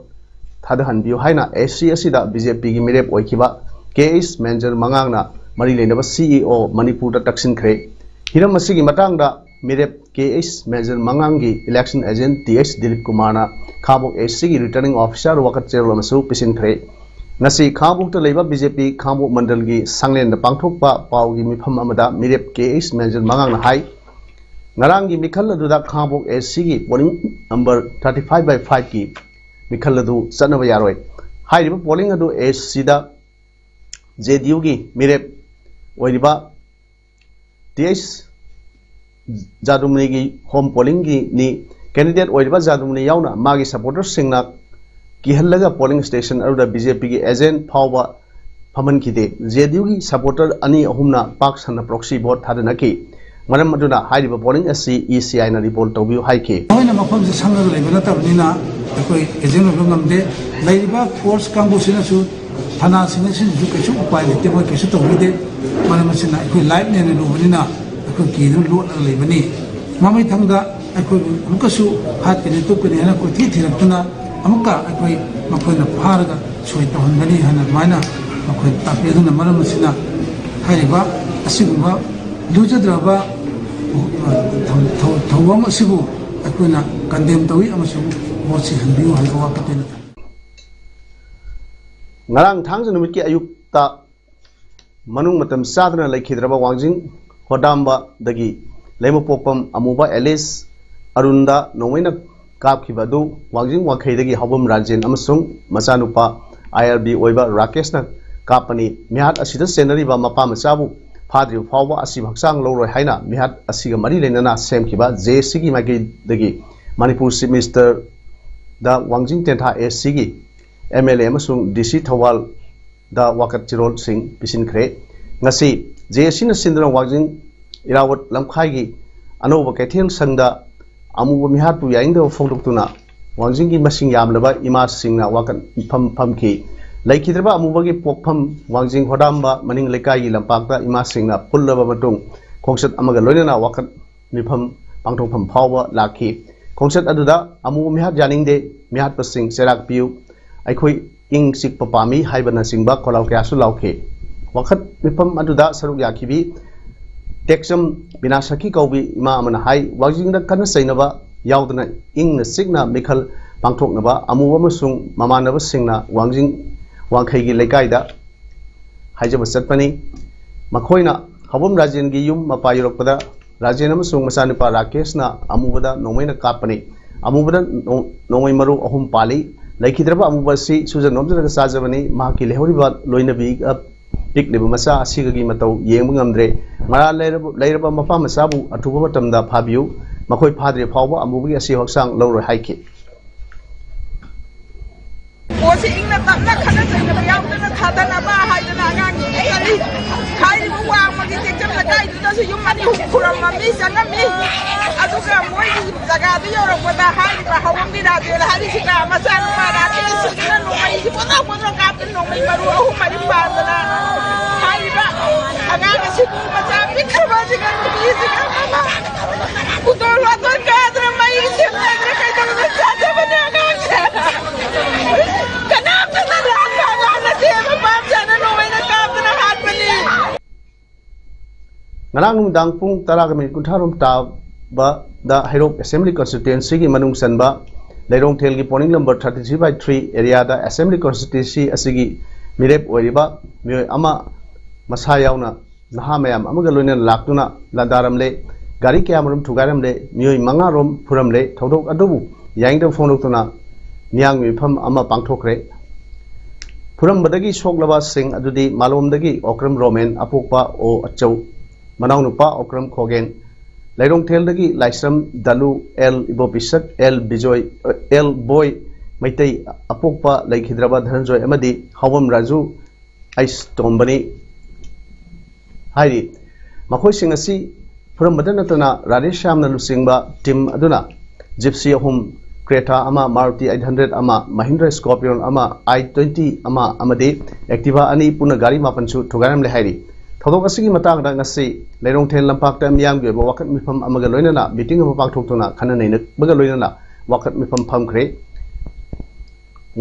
ꯊꯥꯗꯍꯟꯕꯤꯌꯨ ꯍꯥꯏꯅ ꯑꯦꯁ ꯁꯤ ꯑꯁꯤꯗ ꯕꯤ ꯖꯦ ꯄꯤꯒꯤ ꯃꯤꯔꯦꯞ ꯑꯣꯏꯈꯤꯕ ꯀꯦ ꯑꯩꯆ ꯃꯦꯟꯖꯔ ꯃꯉꯥꯡꯅ ꯃꯔꯤ ꯂꯩꯅꯕ ꯁꯤ ꯏ ꯑꯣ ꯃꯅꯤꯄꯨꯔꯗ ꯇꯛꯁꯤꯟꯈ꯭ꯔꯦ꯫ ꯍꯤꯔꯝ ꯑꯁꯤꯒꯤ ꯃꯇꯥꯡꯗ ꯃꯤꯔꯦꯞ ꯀꯦ ꯑꯩꯆ ꯃꯦꯟꯖꯔ ꯃꯉꯥꯡꯒꯤ election agent T H Dilip ꯀꯨꯃꯥꯔꯅ ꯈꯥꯡꯉꯕꯣꯛ ꯑꯦꯁ ꯁꯤꯒꯤ ꯔꯤꯇꯔꯅꯤꯡ ꯑꯣꯐꯤꯁꯥꯔ ꯋꯥꯀꯠ ꯆꯦꯔꯣꯜ ꯑꯃꯁꯨ ꯄꯤꯁꯤꯟꯈ꯭ꯔꯦ꯫ ꯉꯁꯤ ꯈꯥꯡꯉꯕꯣꯛꯇ ꯂꯩꯕ ꯕꯤ ꯖꯦ ꯄꯤ ꯈꯥꯡꯉꯕꯣꯛ ꯃꯟꯗꯜꯒꯤ ꯁꯪꯂꯦꯟꯗ ꯄꯥꯡꯊꯣꯛꯄ ꯄꯥꯎꯒꯤ ꯃꯤꯐꯝ ꯑꯃꯗ ꯃꯤꯔꯦꯞ ꯀꯦ ꯑꯩꯆ ꯃꯦꯟꯖꯔ ꯃꯉꯥꯡꯅ ꯍꯥꯏ, ꯉꯔꯥꯡꯒꯤ ꯃꯤꯈꯜ ꯑꯗꯨꯗ ꯈꯥꯡꯉꯕꯣꯛ ꯑꯦꯁ ꯁꯤꯒꯤ polling number thirty five by ꯐꯥꯏꯚꯀꯤ ꯃꯤꯈꯜ ꯑꯗꯨ ꯆꯠꯅꯕ ꯌꯥꯔꯣꯏ꯫ ꯍꯥꯏꯔꯤꯕ ꯄꯣꯂꯤꯡ ꯑꯗꯨ ꯑꯦꯁ ꯁꯤꯗ ꯖꯦ ꯗꯤ ꯌꯨꯒꯤ ꯃꯤꯔꯦꯞ ꯑꯣꯏꯔꯤꯕ ꯇꯤ ꯑꯩꯆ ꯖꯥꯗꯨꯃꯅꯤꯒꯤ ꯍꯣꯝ ꯄꯣꯂꯤꯡꯒꯤꯅꯤ꯫ ꯀꯦꯟꯗꯤꯗꯦꯠ ꯑꯣꯏꯔꯤꯕ ꯖꯥꯗꯨꯃꯅꯤ ꯌꯥꯎꯅ ꯃꯥꯒꯤ ꯁꯄꯣꯔꯇꯔꯁꯤꯡꯅ ꯀꯤꯍꯜꯂꯒ ꯄꯣꯂꯤꯡ ꯁ꯭ꯇꯦꯁꯟ ꯑꯗꯨꯗ ꯕꯤ ꯖꯦ ꯄꯤꯒꯤ ꯑꯦꯖꯦꯟꯠ ꯐꯥꯎꯕ ꯐꯝꯍꯟꯈꯤꯗꯦ꯫ ꯖꯦ ꯗꯤ ꯌꯨꯒꯤ ꯁꯄꯣꯔꯇꯔ ꯑꯅꯤ ꯑꯍꯨꯝꯅ ꯄꯥꯛ ꯁꯟꯅ ꯄ꯭ꯔꯣꯛꯁꯤ ꯚꯣꯠ ꯊꯥꯗꯅꯈꯤ꯫ ꯃꯔꯝ ꯑꯗꯨꯅ ꯍꯥꯏꯔꯤꯕ ꯄꯣꯂꯤꯡ ꯑꯁꯤ ꯏ ꯁꯤ ꯑꯥꯏꯅ ꯔꯤꯄꯣꯔꯠ ꯇꯧꯕꯤꯌꯨ ꯍꯥꯏꯈꯤ꯫ ꯑꯩꯈꯣꯏꯅ ꯃꯐꯝꯁꯤ ꯁꯪꯉꯒ ꯂꯩꯕ ꯅꯠꯇꯕꯅꯤꯅ ꯑꯩꯈꯣꯏ ꯑꯦꯖꯦꯟꯠ ꯑꯣꯏꯕ ꯉꯝꯗꯦ꯫ ꯂꯩꯔꯤꯕ ꯐꯣꯔꯁ ꯀꯥꯡꯕꯨꯁꯤꯅꯁꯨ ꯊꯅꯥꯁꯤꯡ ꯑꯁꯤꯅꯁꯨ ꯀꯩꯁꯨ ꯎꯄꯥꯏ ꯂꯩꯇꯦ, ꯃꯣꯏ ꯀꯩꯁꯨ ꯇꯧꯕꯤꯗꯦ꯫ ꯃꯔꯝ ꯑꯁꯤꯅ ꯑꯩꯈꯣꯏ ꯂꯥꯏꯐꯅꯦꯅ ꯂꯨꯕꯅꯤꯅ ꯑꯩꯈꯣꯏ ꯀꯤꯗꯨꯅ ꯂꯣꯠꯂꯒ ꯂꯩꯕꯅꯤ꯫ ꯃꯃꯩꯊꯪꯗ ꯑꯩꯈꯣꯏꯕꯨ ꯑꯃꯨꯛꯀꯁꯨ ꯍꯥꯠꯀꯅꯤ ꯇꯨꯞꯀꯅꯤ ꯍꯥꯏꯅ ꯀꯣꯏꯊꯤ ꯊꯤꯔꯛꯇꯨꯅ ꯑꯃꯨꯛꯀ ꯑꯩꯈꯣꯏ ꯃꯈꯣꯏꯅ ꯐꯥꯔꯒ ꯁꯣꯏ ꯇꯧꯍꯟꯒꯅꯤ ꯍꯥꯏꯅ ꯑꯗꯨꯃꯥꯏꯅ ꯃꯈꯣꯏ ꯇꯥꯛꯄꯤ꯫ ꯑꯗꯨꯅ ꯃꯔꯝ ꯑꯁꯤꯅ ꯍꯥꯏꯔꯤꯕ ꯑꯁꯤꯒꯨꯝꯕ ꯂꯨꯖꯗ꯭ꯔꯕ ꯊꯧ-, ꯊꯧ-, ꯊꯧꯑꯣꯡ ꯑꯁꯤꯕꯨ ꯑꯩꯈꯣꯏꯅ ꯀꯟꯗꯦꯝ ꯇꯧꯏ ꯑꯃꯁꯨꯡ ꯃꯍꯨꯠ ꯁꯤꯍꯟꯕꯤꯌꯨ ꯍꯥꯏꯕ ꯋꯥꯐꯝ ꯑꯩꯅ ꯊꯝꯖꯩ꯫ ꯉꯔꯥꯡ ꯊꯥꯡꯖ ꯅꯨꯃꯤꯠꯀꯤ ꯑꯌꯨꯛꯇ ꯃꯅꯨꯡ ꯃꯇꯝ ꯆꯥꯗꯅ ꯂꯩꯈꯤꯗ꯭ꯔꯕ ꯋꯥꯡꯖꯤꯡ ꯍꯣꯗꯥꯝꯕꯗꯒꯤ ꯂꯩꯃꯄꯣꯛꯄꯝ ꯑꯃꯨꯕ ꯑꯦꯂꯤꯁ ꯑꯔꯨꯟꯗ ꯅꯣꯡꯃꯩꯅ ꯀꯥꯞꯈꯤꯕ ꯑꯗꯨ ꯋꯥꯡꯖꯤꯡ ꯋꯥꯡꯈꯩꯗꯒꯤ ꯍꯥꯎꯕꯝ ꯔꯥꯖꯦꯟ ꯑꯃꯁꯨꯡ ꯃꯆꯥꯅꯨꯄꯥ ꯑꯥꯏ ꯑꯥꯔ ꯕꯤ ꯑꯣꯏꯕ ꯔꯥꯀꯦꯁꯅ ꯀꯥꯞꯄꯅꯤ꯫ ꯃꯤꯍꯥꯠ ꯑꯁꯤꯗ ꯆꯦꯟꯅꯔꯤꯕ ꯃꯄꯥ ꯃꯆꯥꯕꯨ ꯐꯥꯗ꯭ꯔꯤꯕ ꯐꯥꯎꯕ ꯑꯁꯤꯕ ꯍꯛꯆꯥꯡ ꯂꯧꯔꯣꯏ ꯍꯥꯏꯅ ꯃꯤꯍꯥꯠ ꯑꯁꯤꯒ ꯃꯔꯤ ꯂꯩꯅꯅ ꯁꯦꯝꯈꯤꯕ ꯖꯦ ꯑꯦꯁ ꯁꯤꯒꯤ ꯃꯥꯏꯀꯩꯗꯒꯤ ꯃꯅꯤꯄꯨꯔ ꯆꯤꯐ ꯃꯤꯅꯤꯁꯇꯔꯗ ꯋꯥꯡꯖꯤꯡ ꯇꯦꯟꯊꯥ ꯑꯦꯁ ꯁꯤꯒꯤ ꯑꯦꯝ ꯑꯦꯜ ꯑꯦ ꯑꯃꯁꯨꯡ ꯗꯤ ꯁꯤ ꯊꯧꯕꯥꯜꯗ ꯋꯥꯀꯠ ꯆꯦꯔꯣꯜꯁꯤꯡ ꯄꯤꯁꯤꯟꯈ꯭ꯔꯦ꯫ ꯉꯁꯤ ꯖꯦ ꯑꯦꯁ ꯁꯤꯅ ꯁꯤꯟꯗꯨꯅ ꯋꯥꯡꯖꯤꯡ ꯏꯔꯥꯕꯣꯠ ꯂꯝꯈꯥꯏꯒꯤ ꯑꯅꯧꯕ ꯀꯩꯊꯦꯜ ꯁꯪꯗ ꯑꯃꯨꯕ ꯃꯤꯍꯥꯠꯄꯨ ꯌꯥꯅꯤꯡꯗꯕ ꯐꯣꯡꯗꯣꯛꯇꯨꯅ ꯋꯥꯡꯖꯤꯡꯒꯤ ꯃꯁꯤꯡ ꯌꯥꯝꯂꯕ ꯏꯃꯥꯁꯤꯡꯅ ꯋꯥꯀꯠ ꯃꯤꯐꯝ ꯐꯝꯈꯤ꯫ ꯂꯩꯈꯤꯗ꯭ꯔꯕ ꯑꯃꯨꯕꯒꯤ ꯄꯣꯛꯐꯝ ꯋꯥꯡꯖꯤꯡ ꯍꯣꯗꯥꯝꯕ ꯃꯅꯤꯡ ꯂꯩꯀꯥꯏꯒꯤ ꯂꯝꯄꯥꯛꯇ ꯏꯃꯥꯁꯤꯡꯅ ꯄꯨꯜꯂꯕ ꯃꯇꯨꯡ ꯈꯣꯡꯆꯠ ꯑꯃꯒ ꯂꯣꯏꯅꯅ ꯋꯥꯀꯠ ꯃꯤꯐꯝ ꯄꯥꯡꯊꯣꯛꯐꯝ ꯐꯥꯎꯕ ꯂꯥꯛꯈꯤ꯫ ꯈꯣꯡꯆꯠ ꯑꯗꯨꯗ ꯑꯃꯨꯕ ꯃꯤꯍꯥꯠ ꯌꯥꯅꯤꯡꯗꯦ, ꯃꯤꯍꯥꯠꯄꯁꯤꯡ ꯆꯩꯔꯥꯛ ꯄꯤꯌꯨ, ꯑꯩꯈꯣꯏ ꯏꯪ ꯆꯤꯛꯄ ꯄꯥꯝꯃꯤ ꯍꯥꯏꯕꯅꯆꯤꯡꯕ ꯈꯣꯜꯂꯥꯎ ꯀꯌꯥꯁꯨ ꯂꯥꯎꯈꯤ꯫ ꯋꯥꯀꯠ ꯃꯤꯐꯝ ꯑꯗꯨꯗ ꯁꯔꯨꯛ ꯌꯥꯈꯤꯕꯤ ꯇꯦꯛꯆꯝ ꯕꯤꯅꯥꯁꯈꯤ ꯀꯧꯕꯤ ꯏꯃꯥ ꯑꯃꯅ ꯍꯥꯏ, ꯋꯥꯡꯖꯤꯡꯗ ꯈꯠꯅ ꯆꯩꯅꯕ ꯌꯥꯎꯗꯅ ꯏꯪꯅ ꯆꯤꯛꯅ ꯃꯤꯈꯜ ꯄꯥꯡꯊꯣꯛꯅꯕ ꯑꯃꯨꯕ ꯑꯃꯁꯨꯡ ꯃꯃꯥꯟꯅꯕꯁꯤꯡꯅ ꯋꯥꯡꯖꯤꯡ ꯋꯥꯡꯈꯩꯒꯤ ꯂꯩꯀꯥꯏꯗ ꯍꯥꯏꯖꯕ ꯆꯠꯄꯅꯤ꯫ ꯃꯈꯣꯏꯅ ꯍꯥꯎꯕꯝ ꯔꯥꯖꯦꯟꯒꯤ ꯌꯨꯝ ꯃꯄꯥ ꯌꯧꯔꯛꯄꯗ ꯔꯥꯖꯦꯟ ꯑꯃꯁꯨꯡ ꯃꯆꯥꯅꯨꯄꯥ ꯔꯥꯀꯦꯁꯅ ꯑꯃꯨꯕꯗ ꯅꯣꯡꯃꯩꯅ ꯀꯥꯞꯄꯅꯤ꯫ ꯑꯃꯨꯕꯗ ꯅꯣ-, ꯅꯣꯡꯃꯩ ꯃꯔꯨ ꯑꯍꯨꯝ ꯄꯥꯜꯂꯤ꯫ ꯂꯩꯈꯤꯗ꯭ꯔꯕ ꯑꯃꯨꯕ ꯑꯁꯤ ꯁꯨꯖ ꯅꯣꯝꯖꯔꯒ ꯆꯥꯖꯕꯅꯤ꯫ ꯃꯍꯥꯛꯀꯤ ꯂꯩꯍꯧꯔꯤꯕ ꯂꯣꯏꯅꯕꯤꯒ ꯄꯤꯛꯂꯤꯕ ꯃꯆꯥ ꯑꯁꯤꯒꯒꯤ ꯃꯇꯧ ꯌꯦꯡꯕ ꯉꯝꯗ꯭ꯔꯦ꯫ ꯃꯔꯥꯜ ꯂꯩꯔꯕ, ꯂꯩꯔꯕ ꯃꯄꯥ ꯃꯆꯥꯕꯨ ꯑꯊꯨꯕ ꯃꯇꯝꯗ ꯐꯥꯕꯤꯌꯨ꯫ ꯃꯈꯣꯏ ꯐꯥꯗ꯭ꯔꯤ ꯐꯥꯎꯕ ꯑꯃꯨꯕꯒꯤ ꯑꯁꯤ ꯍꯛꯆꯥꯡ ꯂꯧꯔꯣꯏ ꯍꯥꯏꯈꯤ꯫ ꯄꯣꯠꯁꯤ ꯏꯪꯅ ꯇꯞꯅ ꯈꯠꯅ ꯆꯩꯅꯕ ꯌꯥꯎꯗꯅ ꯊꯥꯗꯅꯕ ꯍꯥꯏꯗꯅ ꯑꯉꯥꯡꯁꯤꯡ ꯆꯠꯂꯤ꯫ ꯍꯥꯏꯔꯤꯕ ꯋꯥꯡꯃꯒꯤ ꯇꯦꯛꯆꯝ ꯂꯩꯀꯥꯏꯗꯨꯗꯁꯨ ꯌꯨꯝ ꯑꯅꯤ ꯑꯍꯨꯝ ꯈꯨꯔꯝꯃꯝꯃꯤ, ꯆꯪꯉꯝꯃꯤ꯫ ꯑꯗꯨꯒ ꯃꯣꯏꯒꯤ ꯖꯒꯥꯗꯨ ꯌꯧꯔꯛꯄꯗ ꯍꯥꯏꯔꯤꯕ ꯍꯥꯎꯕꯝꯒꯤ ꯔꯥꯖꯦꯟ ꯍꯥꯏꯔꯤꯁꯤꯒ ꯃꯆꯥꯅꯨꯄꯥ ꯔꯥꯀꯦꯁꯁꯤꯒꯤꯅ ꯅꯣꯡꯃꯩꯁꯤ ꯄꯣꯠꯂꯥꯎ ꯄꯣꯠꯂꯥꯎ ꯀꯥꯞꯇꯅ ꯅꯣꯡꯃꯩ ꯃꯔꯨ ꯑꯍꯨꯝ ꯃꯔꯤ ꯄꯥꯟꯗꯅ ꯍꯥꯏꯔꯤꯕ ꯑꯉꯥꯡ ꯑꯁꯤꯕꯨ ꯃꯆꯥ ꯄꯤꯛꯈ꯭ꯔꯕ ꯑꯁꯤꯒ ꯅꯨꯄꯤꯁꯤꯒ ꯑꯃ ꯄꯨꯇꯣꯟ ꯋꯥꯇꯣꯟ ꯀꯥꯗꯅ ꯃꯩ ꯁꯦꯝꯅꯗꯅ ꯀꯩꯗꯧꯗꯅ ꯆꯥꯖꯕꯅꯦ ꯑꯉꯥꯡꯁꯦ꯫ ꯀꯅꯥꯝꯇꯅ ꯂꯥꯟꯕ ꯑꯉꯥꯡ ꯅꯠꯇꯦ꯫ ꯃꯄꯥꯝ ꯆꯥꯅ ꯅꯣꯡꯃꯩꯅ ꯀꯥꯞꯇꯅ ꯍꯥꯠꯄꯅꯤ꯫ ꯉꯔꯥꯡ ꯅꯨꯃꯤꯗꯥꯡ ꯄꯨꯡ ꯇꯔꯥꯒ ꯃꯤꯅꯤꯠ ꯀꯨꯟꯊ꯭ꯔꯥ ꯔꯣꯝ ꯇꯥꯕꯗ ꯍꯩꯔꯣꯛ Assembly Constituencyꯒꯤ ꯃꯅꯨꯡ ꯆꯟꯕ ꯂꯩꯔꯣꯡꯊꯦꯜꯒꯤ polling number thirty three by three areaꯗ Assembly Constituency ꯑꯁꯤꯒꯤ ꯃꯤꯔꯦꯞ ꯑꯣꯏꯔꯤꯕ ꯃꯤꯑꯣꯏ ꯑꯃ ꯃꯁꯥ ꯌꯥꯎꯅ ꯅꯍꯥ ꯃꯌꯥꯝ ꯑꯃꯒ ꯂꯣꯏꯅꯅ ꯂꯥꯛꯇꯨꯅ ꯂꯥꯟꯗꯥꯔꯝꯂꯦ꯫ ꯒꯥꯔꯤ ꯀꯌꯥꯃꯔꯨꯝ ꯊꯨꯒꯥꯏꯔꯝꯂꯦ꯫ ꯃꯤꯑꯣꯏ ꯃꯉꯥ ꯔꯣꯝ ꯐꯨꯔꯝꯂꯦ꯫ ꯊꯧꯗꯣꯛ ꯑꯗꯨꯕꯨ ꯌꯥꯅꯤꯡꯗꯕ ꯐꯣꯡꯗꯣꯛꯇꯨꯅ ꯃꯤꯌꯥꯝꯒꯤ ꯃꯤꯐꯝ ꯑꯃ ꯄꯥꯡꯊꯣꯛꯈ꯭ꯔꯦ꯫ ꯐꯨꯔꯝꯕꯗꯒꯤ ꯁꯣꯛꯂꯕꯁꯤꯡ ꯑꯗꯨꯗꯤ ꯃꯥꯂꯣꯝꯗꯒꯤ ꯑꯣꯀ꯭ꯔꯝ ꯔꯣꯃꯦꯟ, ꯑꯄꯣꯛꯄ ꯑꯣ ꯑꯆꯧ, ꯃꯅꯥꯎꯅꯨꯄꯥ ꯑꯣꯀ꯭ꯔꯝ ꯈꯣꯒꯦꯟ, ꯂꯩꯔꯣꯡꯊꯦꯜꯗꯒꯤ ꯂꯥꯏꯁ꯭ꯔꯝ ꯗꯂꯨ, ꯑꯦꯜ ꯏꯕꯣꯄꯤꯁꯛ, ꯑꯦꯜ ꯕꯤꯖꯣꯏ, ꯑꯦꯜ ꯕꯣꯏ ꯃꯩꯇꯩ, ꯑꯄꯣꯛꯄ ꯂꯩꯈꯤꯗ꯭ꯔꯕ ꯙꯅꯟꯖꯣꯏ ꯑꯃꯗꯤ ꯍꯥꯎꯕꯝ ꯔꯥꯖꯨ ꯑꯩꯁ ꯇꯣꯝꯕꯅꯤ ꯍꯥꯏꯔꯤ꯫ ꯃꯈꯣꯏꯁꯤꯡ ꯑꯁꯤ ꯐꯨꯔꯝꯕꯗ ꯅꯠꯇꯅ ꯔꯥꯙꯦꯁ꯭ꯌꯥꯝꯅ ꯂꯨꯆꯤꯡꯕ team ꯑꯗꯨꯅ Gypsy ꯑꯍꯨꯝ, Creta ꯑꯃ, Maruti eight hundred ꯑꯃ, Mahindra Scorpion ꯑꯃ, i twenty ꯑꯃ ꯑꯃꯗꯤ Activa ꯑꯅꯤ ꯄꯨꯟꯅ ꯒꯥꯔꯤ ꯃꯥꯄꯟꯁꯨ ꯊꯨꯒꯥꯏꯔꯝꯂꯦ ꯍꯥꯏꯔꯤ꯫ ꯊꯧꯗꯣꯛ ꯑꯁꯤꯒꯤ ꯃꯇꯥꯡꯗ ꯉꯁꯤ ꯂꯩꯔꯣꯡꯊꯦꯟ ꯂꯝꯄꯥꯛꯇ ꯃꯤꯌꯥꯝꯒꯤ ꯑꯣꯏꯕ ꯋꯥꯀꯠ ꯃꯤꯐꯝ ꯑꯃꯒ ꯂꯣꯏꯅꯅ ꯃꯤꯇꯤꯡ ꯑꯃ ꯄꯥꯡꯊꯣꯛꯇꯨꯅ ꯈꯟꯅ ꯅꯩꯅꯕꯒ ꯂꯣꯏꯅꯅ ꯋꯥꯀꯠ ꯃꯤꯐꯝ ꯐꯝꯈ꯭ꯔꯦ꯫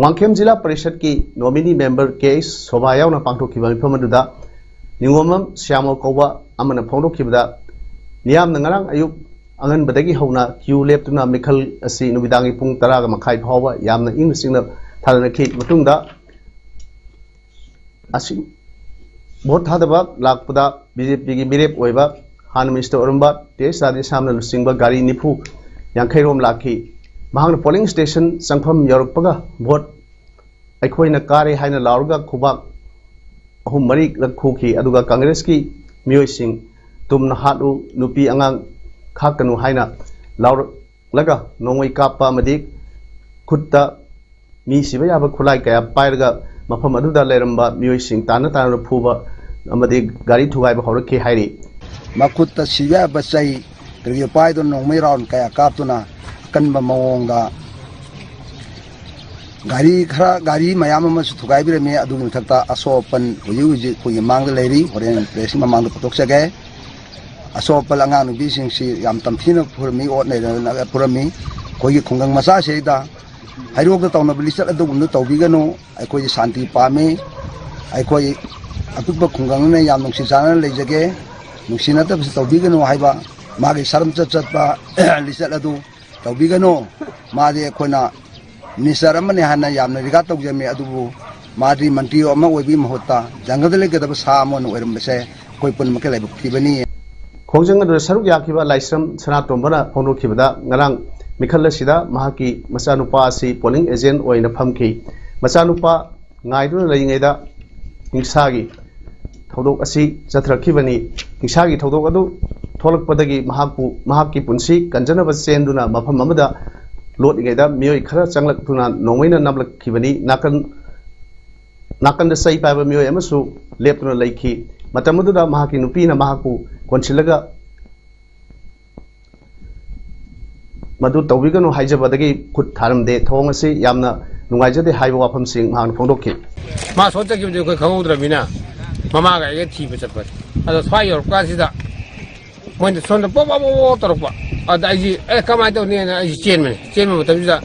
ꯋꯥꯡꯈꯦꯝ ꯖꯤꯂꯥ ꯄꯔꯤꯁꯠꯀꯤ ꯅꯣꯃꯤꯅꯤ ꯃꯦꯝꯕꯔ ꯀꯦ ꯑꯩꯆ ꯁꯣꯚꯥ ꯌꯥꯎꯅ ꯄꯥꯡꯊꯣꯛꯈꯤꯕ ꯃꯤꯐꯝ ꯑꯗꯨꯗ ꯅꯤꯉꯣꯝꯕꯝ ꯁ꯭ꯌꯥꯃ ꯀꯧꯕ ꯑꯃꯅ ꯐꯣꯡꯗꯣꯛꯈꯤꯕꯗ, ꯃꯤꯌꯥꯝꯅ ꯉꯔꯥꯡ ꯑꯌꯨꯛ ꯑꯉꯟꯕꯗꯒꯤ ꯍꯧꯅ ꯀ꯭ꯌꯨ ꯂꯦꯞꯇꯨꯅ ꯃꯤꯈꯜ ꯑꯁꯤ ꯅꯨꯃꯤꯗꯥꯡꯒꯤ ꯄꯨꯡ ꯇꯔꯥꯒ ꯃꯈꯥꯏ ꯐꯥꯎꯕ ꯌꯥꯝꯅ ꯏꯪꯅ ꯆꯤꯛꯅ ꯊꯥꯗꯅꯈꯤ꯫ ꯃꯇꯨꯡꯗ ꯑꯁꯤ ꯚꯣꯠ ꯊꯥꯗꯕ ꯂꯥꯛꯄꯗ ꯕꯤ ꯖꯦ ꯄꯤꯒꯤ ꯃꯤꯔꯦꯞ ꯑꯣꯏꯕ ꯍꯥꯟꯅ ꯃꯤꯅꯤꯁꯇꯔ ꯑꯣꯏꯔꯝꯕ ꯇꯦꯖ ꯔꯥꯙꯦꯁ꯭ꯌꯥꯝꯅ ꯂꯨꯆꯤꯡꯕ ꯒꯥꯔꯤ ꯅꯤꯐꯨ ꯌꯥꯡꯈꯩ ꯔꯣꯝ ꯂꯥꯛꯈꯤ꯫ ꯃꯍꯥꯛꯅ ꯄꯣꯂꯤꯡ ꯁ꯭ꯇꯦꯁꯟ ꯆꯪꯐꯝ ꯌꯧꯔꯛꯄꯒ ꯚꯣꯠ ꯑꯩꯈꯣꯏꯅ ꯀꯥꯔꯦ ꯍꯥꯏꯅ ꯂꯥꯎꯔꯒ ꯈꯨꯕꯥꯛ ꯑꯍꯨꯝ ꯃꯔꯤꯔꯛ ꯈꯨꯈꯤ꯫ ꯑꯗꯨꯒ ꯀꯪꯒ꯭ꯔꯦꯁꯀꯤ ꯃꯤꯑꯣꯏꯁꯤꯡ ꯇꯨꯝꯅ ꯍꯥꯠꯂꯨ, ꯅꯨꯄꯤ ꯑꯉꯥꯡ ꯈꯥꯛꯀꯅꯨ ꯍꯥꯏꯅ ꯂꯥꯎꯔꯛꯂꯒ ꯅꯣꯡꯃꯩ ꯀꯥꯞꯄ ꯑꯃꯗꯤ ꯈꯨꯠꯇ ꯃꯤ ꯁꯤꯕ ꯌꯥꯕ ꯈꯨꯠꯂꯥꯏ ꯀꯌꯥ ꯄꯥꯏꯔꯒ ꯃꯐꯝ ꯑꯗꯨꯗ ꯂꯩꯔꯝꯕ ꯃꯤꯑꯣꯏꯁꯤꯡ ꯇꯥꯟꯅ ꯇꯥꯟꯅ ꯐꯨꯕ ꯑꯃꯗꯤ ꯒꯥꯔꯤ ꯊꯨꯒꯥꯏꯕ ꯍꯧꯔꯛꯈꯤ ꯍꯥꯏꯔꯤ꯫ ꯃꯈꯨꯠꯇ ꯁꯤꯕ ꯌꯥꯕ ꯆꯩ ꯀꯔꯤ ꯄꯥꯏꯗꯨꯅ ꯅꯣꯡꯃꯩ ꯔꯥꯎꯟ ꯀꯌꯥ ꯀꯥꯞꯇꯨꯅ ꯑꯀꯟꯕ ꯃꯑꯣꯡꯗ ꯒꯥꯔꯤ ꯈꯔ, ꯒꯥꯔꯤ ꯃꯌꯥꯝ ꯑꯃꯁꯨ ꯊꯨꯒꯥꯏꯕꯤꯔꯝꯃꯤ꯫ ꯑꯗꯨꯒꯤ ꯃꯊꯛꯇ ꯑꯁꯣꯛ ꯑꯄꯟ ꯍꯧꯖꯤꯛ ꯍꯧꯖꯤꯛ ꯑꯩꯈꯣꯏꯒꯤ ꯃꯥꯡꯗ ꯂꯩꯔꯤ꯫ ꯍꯣꯔꯦꯟ ꯄ꯭ꯔꯦꯁꯀꯤ ꯃꯃꯥꯡꯗ ꯄꯨꯊꯣꯛꯆꯒꯦ꯫ ꯑꯁꯣꯛ ꯑꯄꯟ ꯑꯉꯥꯡ ꯅꯨꯄꯤꯁꯤꯡꯁꯤ ꯌꯥꯝ ꯇꯝꯊꯤꯅ ꯐꯨꯔꯝꯃꯤ, ꯑꯣꯠ ꯅꯩꯗꯅ ꯐꯨꯔꯝꯃꯤ꯫ ꯑꯩꯈꯣꯏꯒꯤ ꯈꯨꯡꯒꯪ ꯃꯆꯥꯁꯤꯗꯩꯗ ꯍꯩꯔꯣꯛꯇ ꯇꯧꯅꯕ ꯂꯤꯆꯠ ꯑꯗꯨꯒꯨꯝꯕꯗꯨ ꯇꯧꯕꯤꯒꯅꯨ꯫ ꯑꯩꯈꯣꯏꯁꯤ ꯁꯥꯟꯇꯤ ꯄꯥꯝꯃꯤ꯫ ꯑꯩꯈꯣꯏ ꯑꯄꯤꯛꯄ ꯈꯨꯡꯒꯪꯅ ꯌꯥꯝ ꯅꯨꯡꯁꯤ ꯆꯥꯟꯅꯅ ꯂꯩꯖꯒꯦ꯫ ꯅꯨꯡꯁꯤ ꯅꯠꯇꯕꯁꯤ ꯇꯧꯕꯤꯒꯅꯨ ꯍꯥꯏꯕ ꯃꯥꯒꯤ ꯁꯔꯝꯆꯠ ꯆꯠꯄ ꯂꯤꯆꯠ ꯑꯗꯨ ꯇꯧꯕꯤꯒꯅꯨ꯫ ꯃꯥꯗꯤ ꯑꯩꯈꯣꯏꯅ ꯃꯤꯅꯤꯁꯇꯔ ꯑꯃꯅꯤ ꯍꯥꯏꯅ ꯌꯥꯝꯅ ꯔꯤꯒꯥꯔꯗ ꯇꯧꯖꯔꯝꯃꯤ, ꯑꯗꯨꯕꯨ ꯃꯥꯗꯤ ꯃꯟꯇ꯭ꯔꯤ ꯑꯃ ꯑꯣꯏꯕꯒꯤ ꯃꯍꯨꯠꯇ ꯖꯪꯒꯜꯗ ꯂꯩꯒꯗꯕ ꯁꯥ ꯑꯃ ꯑꯣꯏꯅ ꯑꯣꯏꯔꯝꯕꯁꯦ ꯑꯩꯈꯣꯏ ꯄꯨꯝꯅꯃꯛꯀꯤ ꯂꯥꯏꯕꯛ ꯊꯤꯕꯅꯤ꯫ ꯈꯣꯡꯖꯪ ꯑꯗꯨꯗ ꯁꯔꯨꯛ ꯌꯥꯈꯤꯕ ꯂꯥꯏꯁ꯭ꯔꯝ ꯁꯅꯥꯇꯣꯝꯕꯅ ꯐꯣꯡꯗꯣꯛꯈꯤꯕꯗ, ꯉꯔꯥꯡ ꯃꯤꯈꯜ ꯑꯁꯤꯗ ꯃꯍꯥꯛꯀꯤ ꯃꯆꯥꯅꯨꯄꯥ ꯑꯁꯤ ꯄꯣꯂꯤꯡ ꯑꯦꯖꯦꯟ ꯑꯣꯏꯅ ꯐꯝꯈꯤ꯫ ꯃꯆꯥꯅꯨꯄꯥ ꯉꯥꯏꯗꯨꯅ ꯂꯩꯔꯤꯉꯩꯗ ꯍꯤꯡꯁꯥꯒꯤ ꯊꯧꯗꯣꯛ ꯑꯁꯤ ꯆꯠꯊꯔꯛꯈꯤꯕꯅꯤ꯫ ꯍꯤꯡꯁꯥꯒꯤ ꯊꯧꯗꯣꯛ ꯑꯗꯨ ꯊꯣꯛꯂꯛꯄꯗꯒꯤ ꯃꯍꯥꯛꯄꯨ, ꯃꯍꯥꯛꯀꯤ ꯄꯨꯟꯁꯤ ꯀꯟꯖꯅꯕ ꯆꯦꯟꯗꯨꯅ ꯃꯐꯝ ꯑꯃꯗ ꯂꯣꯠꯂꯤꯉꯩꯗ ꯃꯤꯑꯣꯏ ꯈꯔ ꯆꯪꯂꯛꯇꯨꯅ ꯅꯣꯡꯃꯩꯅ ꯅꯝꯂꯛꯈꯤꯕꯅꯤ꯫ ꯅꯥꯀꯟ ꯅꯥꯀꯟꯗ ꯆꯩ ꯄꯥꯏꯕ ꯃꯤꯑꯣꯏ ꯑꯃꯁꯨ ꯂꯦꯞꯇꯨꯅ ꯂꯩꯈꯤ꯫ ꯃꯇꯝ ꯑꯗꯨꯗ ꯃꯍꯥꯛꯀꯤ ꯅꯨꯄꯤꯅ ꯃꯍꯥꯛꯄꯨ ꯀꯣꯟꯁꯤꯜꯂꯒ ꯃꯗꯨ ꯇꯧꯕꯤꯒꯅꯨ ꯍꯥꯏꯖꯕꯗꯒꯤ ꯈꯨꯠ ꯊꯥꯔꯝꯗꯦ꯫ ꯊꯧꯑꯣꯡ ꯑꯁꯤ ꯌꯥꯝꯅ ꯅꯨꯡꯉꯥꯏꯖꯗꯦ ꯍꯥꯏꯕ ꯋꯥꯐꯝꯁꯤꯡ ꯃꯍꯥꯛꯅ ꯐꯣꯡꯗꯣꯛꯈꯤ꯫ ꯃꯥ ꯁꯣꯟ ꯆꯠꯈꯤꯕꯗꯨ ꯑꯩꯈꯣꯏ ꯈꯪꯍꯧꯗ꯭ꯔꯕꯅꯤꯅ, ꯃꯃꯥꯒ ꯑꯩꯒ ꯊꯤꯕ ꯆꯠꯄꯅꯤ꯫ ꯑꯗꯣ ꯁ꯭ꯋꯥꯏ ꯌꯧꯔꯛꯄ ꯀꯥꯟꯁꯤꯗ ꯃꯣꯏꯅ ꯁꯣꯝꯗ ꯄꯣꯞ ꯄꯣꯞ ꯄꯣꯞ ꯄꯣꯞ ꯇꯧꯔꯛꯄ꯫ ꯑꯗ ꯑꯩꯁꯤ, "ꯑꯦ, ꯀꯃꯥꯏꯅ ꯇꯧꯅꯤꯅ?" ꯑꯩꯁꯤ ꯆꯦꯟꯕꯅꯤ꯫ ꯆꯦꯟꯕ ꯃꯇꯝꯁꯤꯗ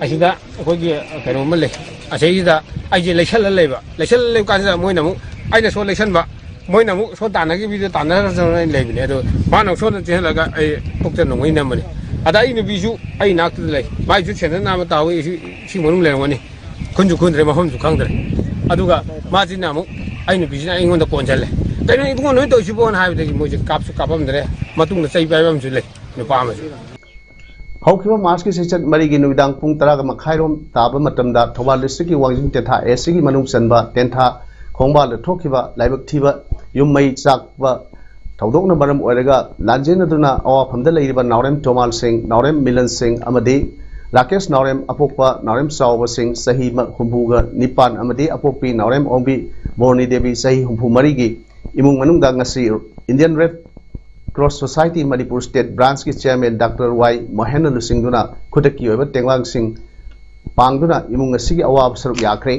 ꯑꯁꯤꯗ ꯑꯩꯈꯣꯏꯒꯤ ꯀꯩꯅꯣꯝꯃ ꯂꯩ꯫ ꯑꯁꯤꯁꯤꯗ ꯑꯩꯁꯦ ꯂꯩꯁꯜꯂ ꯂꯩꯕ꯫ ꯂꯩꯁꯜꯂ ꯂꯩꯕ ꯀꯥꯟꯁꯤꯗ ꯃꯣꯏꯅ ꯑꯃꯨꯛ ꯑꯩꯅ ꯁꯣꯝ ꯂꯩꯁꯟꯕ, ꯃꯣꯏꯅ ꯑꯃꯨꯛ ꯁꯣꯝ ꯇꯥꯟꯅꯈꯤꯕꯗ ꯇꯥꯟꯅꯔꯒ ꯑꯩꯅ ꯂꯩꯕꯅꯦ꯫ ꯑꯗꯣ ꯃꯥꯅ ꯑꯃꯨꯛ ꯁꯣꯝꯗ ꯆꯦꯟꯍꯜꯂꯒ ꯑꯩ ꯄꯨꯛꯇ ꯅꯣꯡꯃꯩ ꯅꯝꯕꯅꯤ꯫ ꯑꯗ ꯑꯩ ꯅꯨꯄꯤꯁꯨ ꯑꯩ ꯏꯅꯥꯛꯇ ꯂꯩ꯫ ꯃꯥꯏꯁꯨ ꯁꯦꯟꯗꯜ ꯅꯥꯝꯃ ꯇꯥꯍꯧꯏ, ꯁꯤ, ꯁꯤ ꯃꯅꯨꯡ ꯂꯩꯔꯝꯒꯅꯤ꯫ ꯈꯨꯟꯁꯨ ꯈꯨꯟꯗ꯭ꯔꯦ, ꯃꯐꯝꯁꯨ ꯈꯪꯗ꯭ꯔꯦ꯫ ꯑꯗꯨꯒ ꯃꯥꯁꯤꯅ ꯑꯃꯨꯛ, ꯑꯩ ꯅꯨꯄꯤꯁꯤꯅ ꯑꯩꯉꯣꯟꯗ ꯀꯣꯟꯁꯤꯜꯂꯦ꯫ "ꯀꯩꯅꯣ ꯏꯕꯨꯡꯉꯣ ꯅꯣꯏ ꯇꯧꯔꯤꯁꯤꯕꯣꯅ?" ꯍꯥꯏꯕꯗꯒꯤ ꯃꯣꯏꯁꯦ ꯀꯥꯞꯁꯨ ꯀꯥꯞꯄꯝꯗ꯭ꯔꯦ꯫ ꯃꯇꯨꯡꯗ ꯆꯩ ꯄꯥꯏꯕ ꯑꯃꯁꯨ ꯂꯩ, ꯅꯨꯄꯥ ꯑꯃꯁꯨ꯫ ꯍꯧꯈꯤꯕ ꯃꯥꯔꯆꯀꯤ ꯆꯩꯆꯠ ꯃꯔꯤꯒꯤ ꯅꯨꯃꯤꯗꯥꯡ ꯄꯨꯡ ꯇꯔꯥꯒ ꯃꯈꯥꯏꯔꯣꯝ ꯇꯥꯕ ꯃꯇꯝꯗ ꯊꯧꯕꯥꯜ ꯗꯤꯁꯇ꯭ꯔꯤꯛꯀꯤ ꯋꯥꯡꯖꯤꯡ ꯇꯦꯟꯊꯥ ꯑꯦꯁ ꯁꯤꯒꯤ ꯃꯅꯨꯡ ꯆꯟꯕ ꯇꯦꯟꯊꯥ ꯈꯣꯡꯕꯥꯜꯗ ꯊꯣꯛꯈꯤꯕ ꯂꯥꯏꯕꯛ ꯊꯤꯕ ꯌꯨꯝ ꯃꯩ ꯆꯥꯛꯄ ꯊꯧꯗꯣꯛꯅ ꯃꯔꯝ ꯑꯣꯏꯔꯒ ꯂꯥꯟꯖꯦꯟꯅꯗꯨꯅ ꯑꯋꯥꯐꯝꯗ ꯂꯩꯔꯤꯕ ꯅꯥꯎꯔꯦꯝ ꯇꯣꯃꯥꯜ ꯁꯤꯡ, ꯅꯥꯎꯔꯦꯝ ꯃꯤꯂꯟ ꯁꯤꯡ ꯑꯃꯗꯤ ꯔꯥꯀꯦꯁ ꯅꯥꯎꯔꯦꯝ ꯑꯄꯣꯛꯄ ꯅꯥꯎꯔꯦꯝ ꯆꯥꯎꯕ ꯁꯤꯡ ꯆꯍꯤ ꯃ-, ꯍꯨꯝꯐꯨꯒ ꯅꯤꯄꯥꯟ ꯑꯃꯗꯤ ꯑꯄꯣꯛꯄꯤ ꯅꯥꯎꯔꯦꯝ ꯑꯣꯡꯕꯤ ꯕꯣꯔꯅꯤ ꯗꯦꯕꯤ ꯆꯍꯤ ꯍꯨꯝꯐꯨ ꯃꯔꯤꯒꯤ ꯏꯃꯨꯡ ꯃꯅꯨꯡꯗ ꯉꯁꯤ Indian red cross society Manipur state ꯕ꯭ꯔꯥꯟꯁꯀꯤ ꯆꯤꯌꯔꯃꯦꯟ ꯗꯥꯛꯇꯔ ꯋꯥꯏ ꯃꯣꯍꯦꯟꯅ ꯂꯨꯆꯤꯡꯗꯨꯅ ꯈꯨꯗꯛꯀꯤ ꯑꯣꯏꯕ ꯇꯦꯡꯕꯥꯡꯁꯤꯡ ꯄꯥꯡꯗꯨꯅ ꯏꯃꯨꯡ ꯑꯁꯤꯒꯤ ꯑꯋꯥꯕ ꯁꯔꯨꯛ ꯌꯥꯈ꯭ꯔꯦ꯫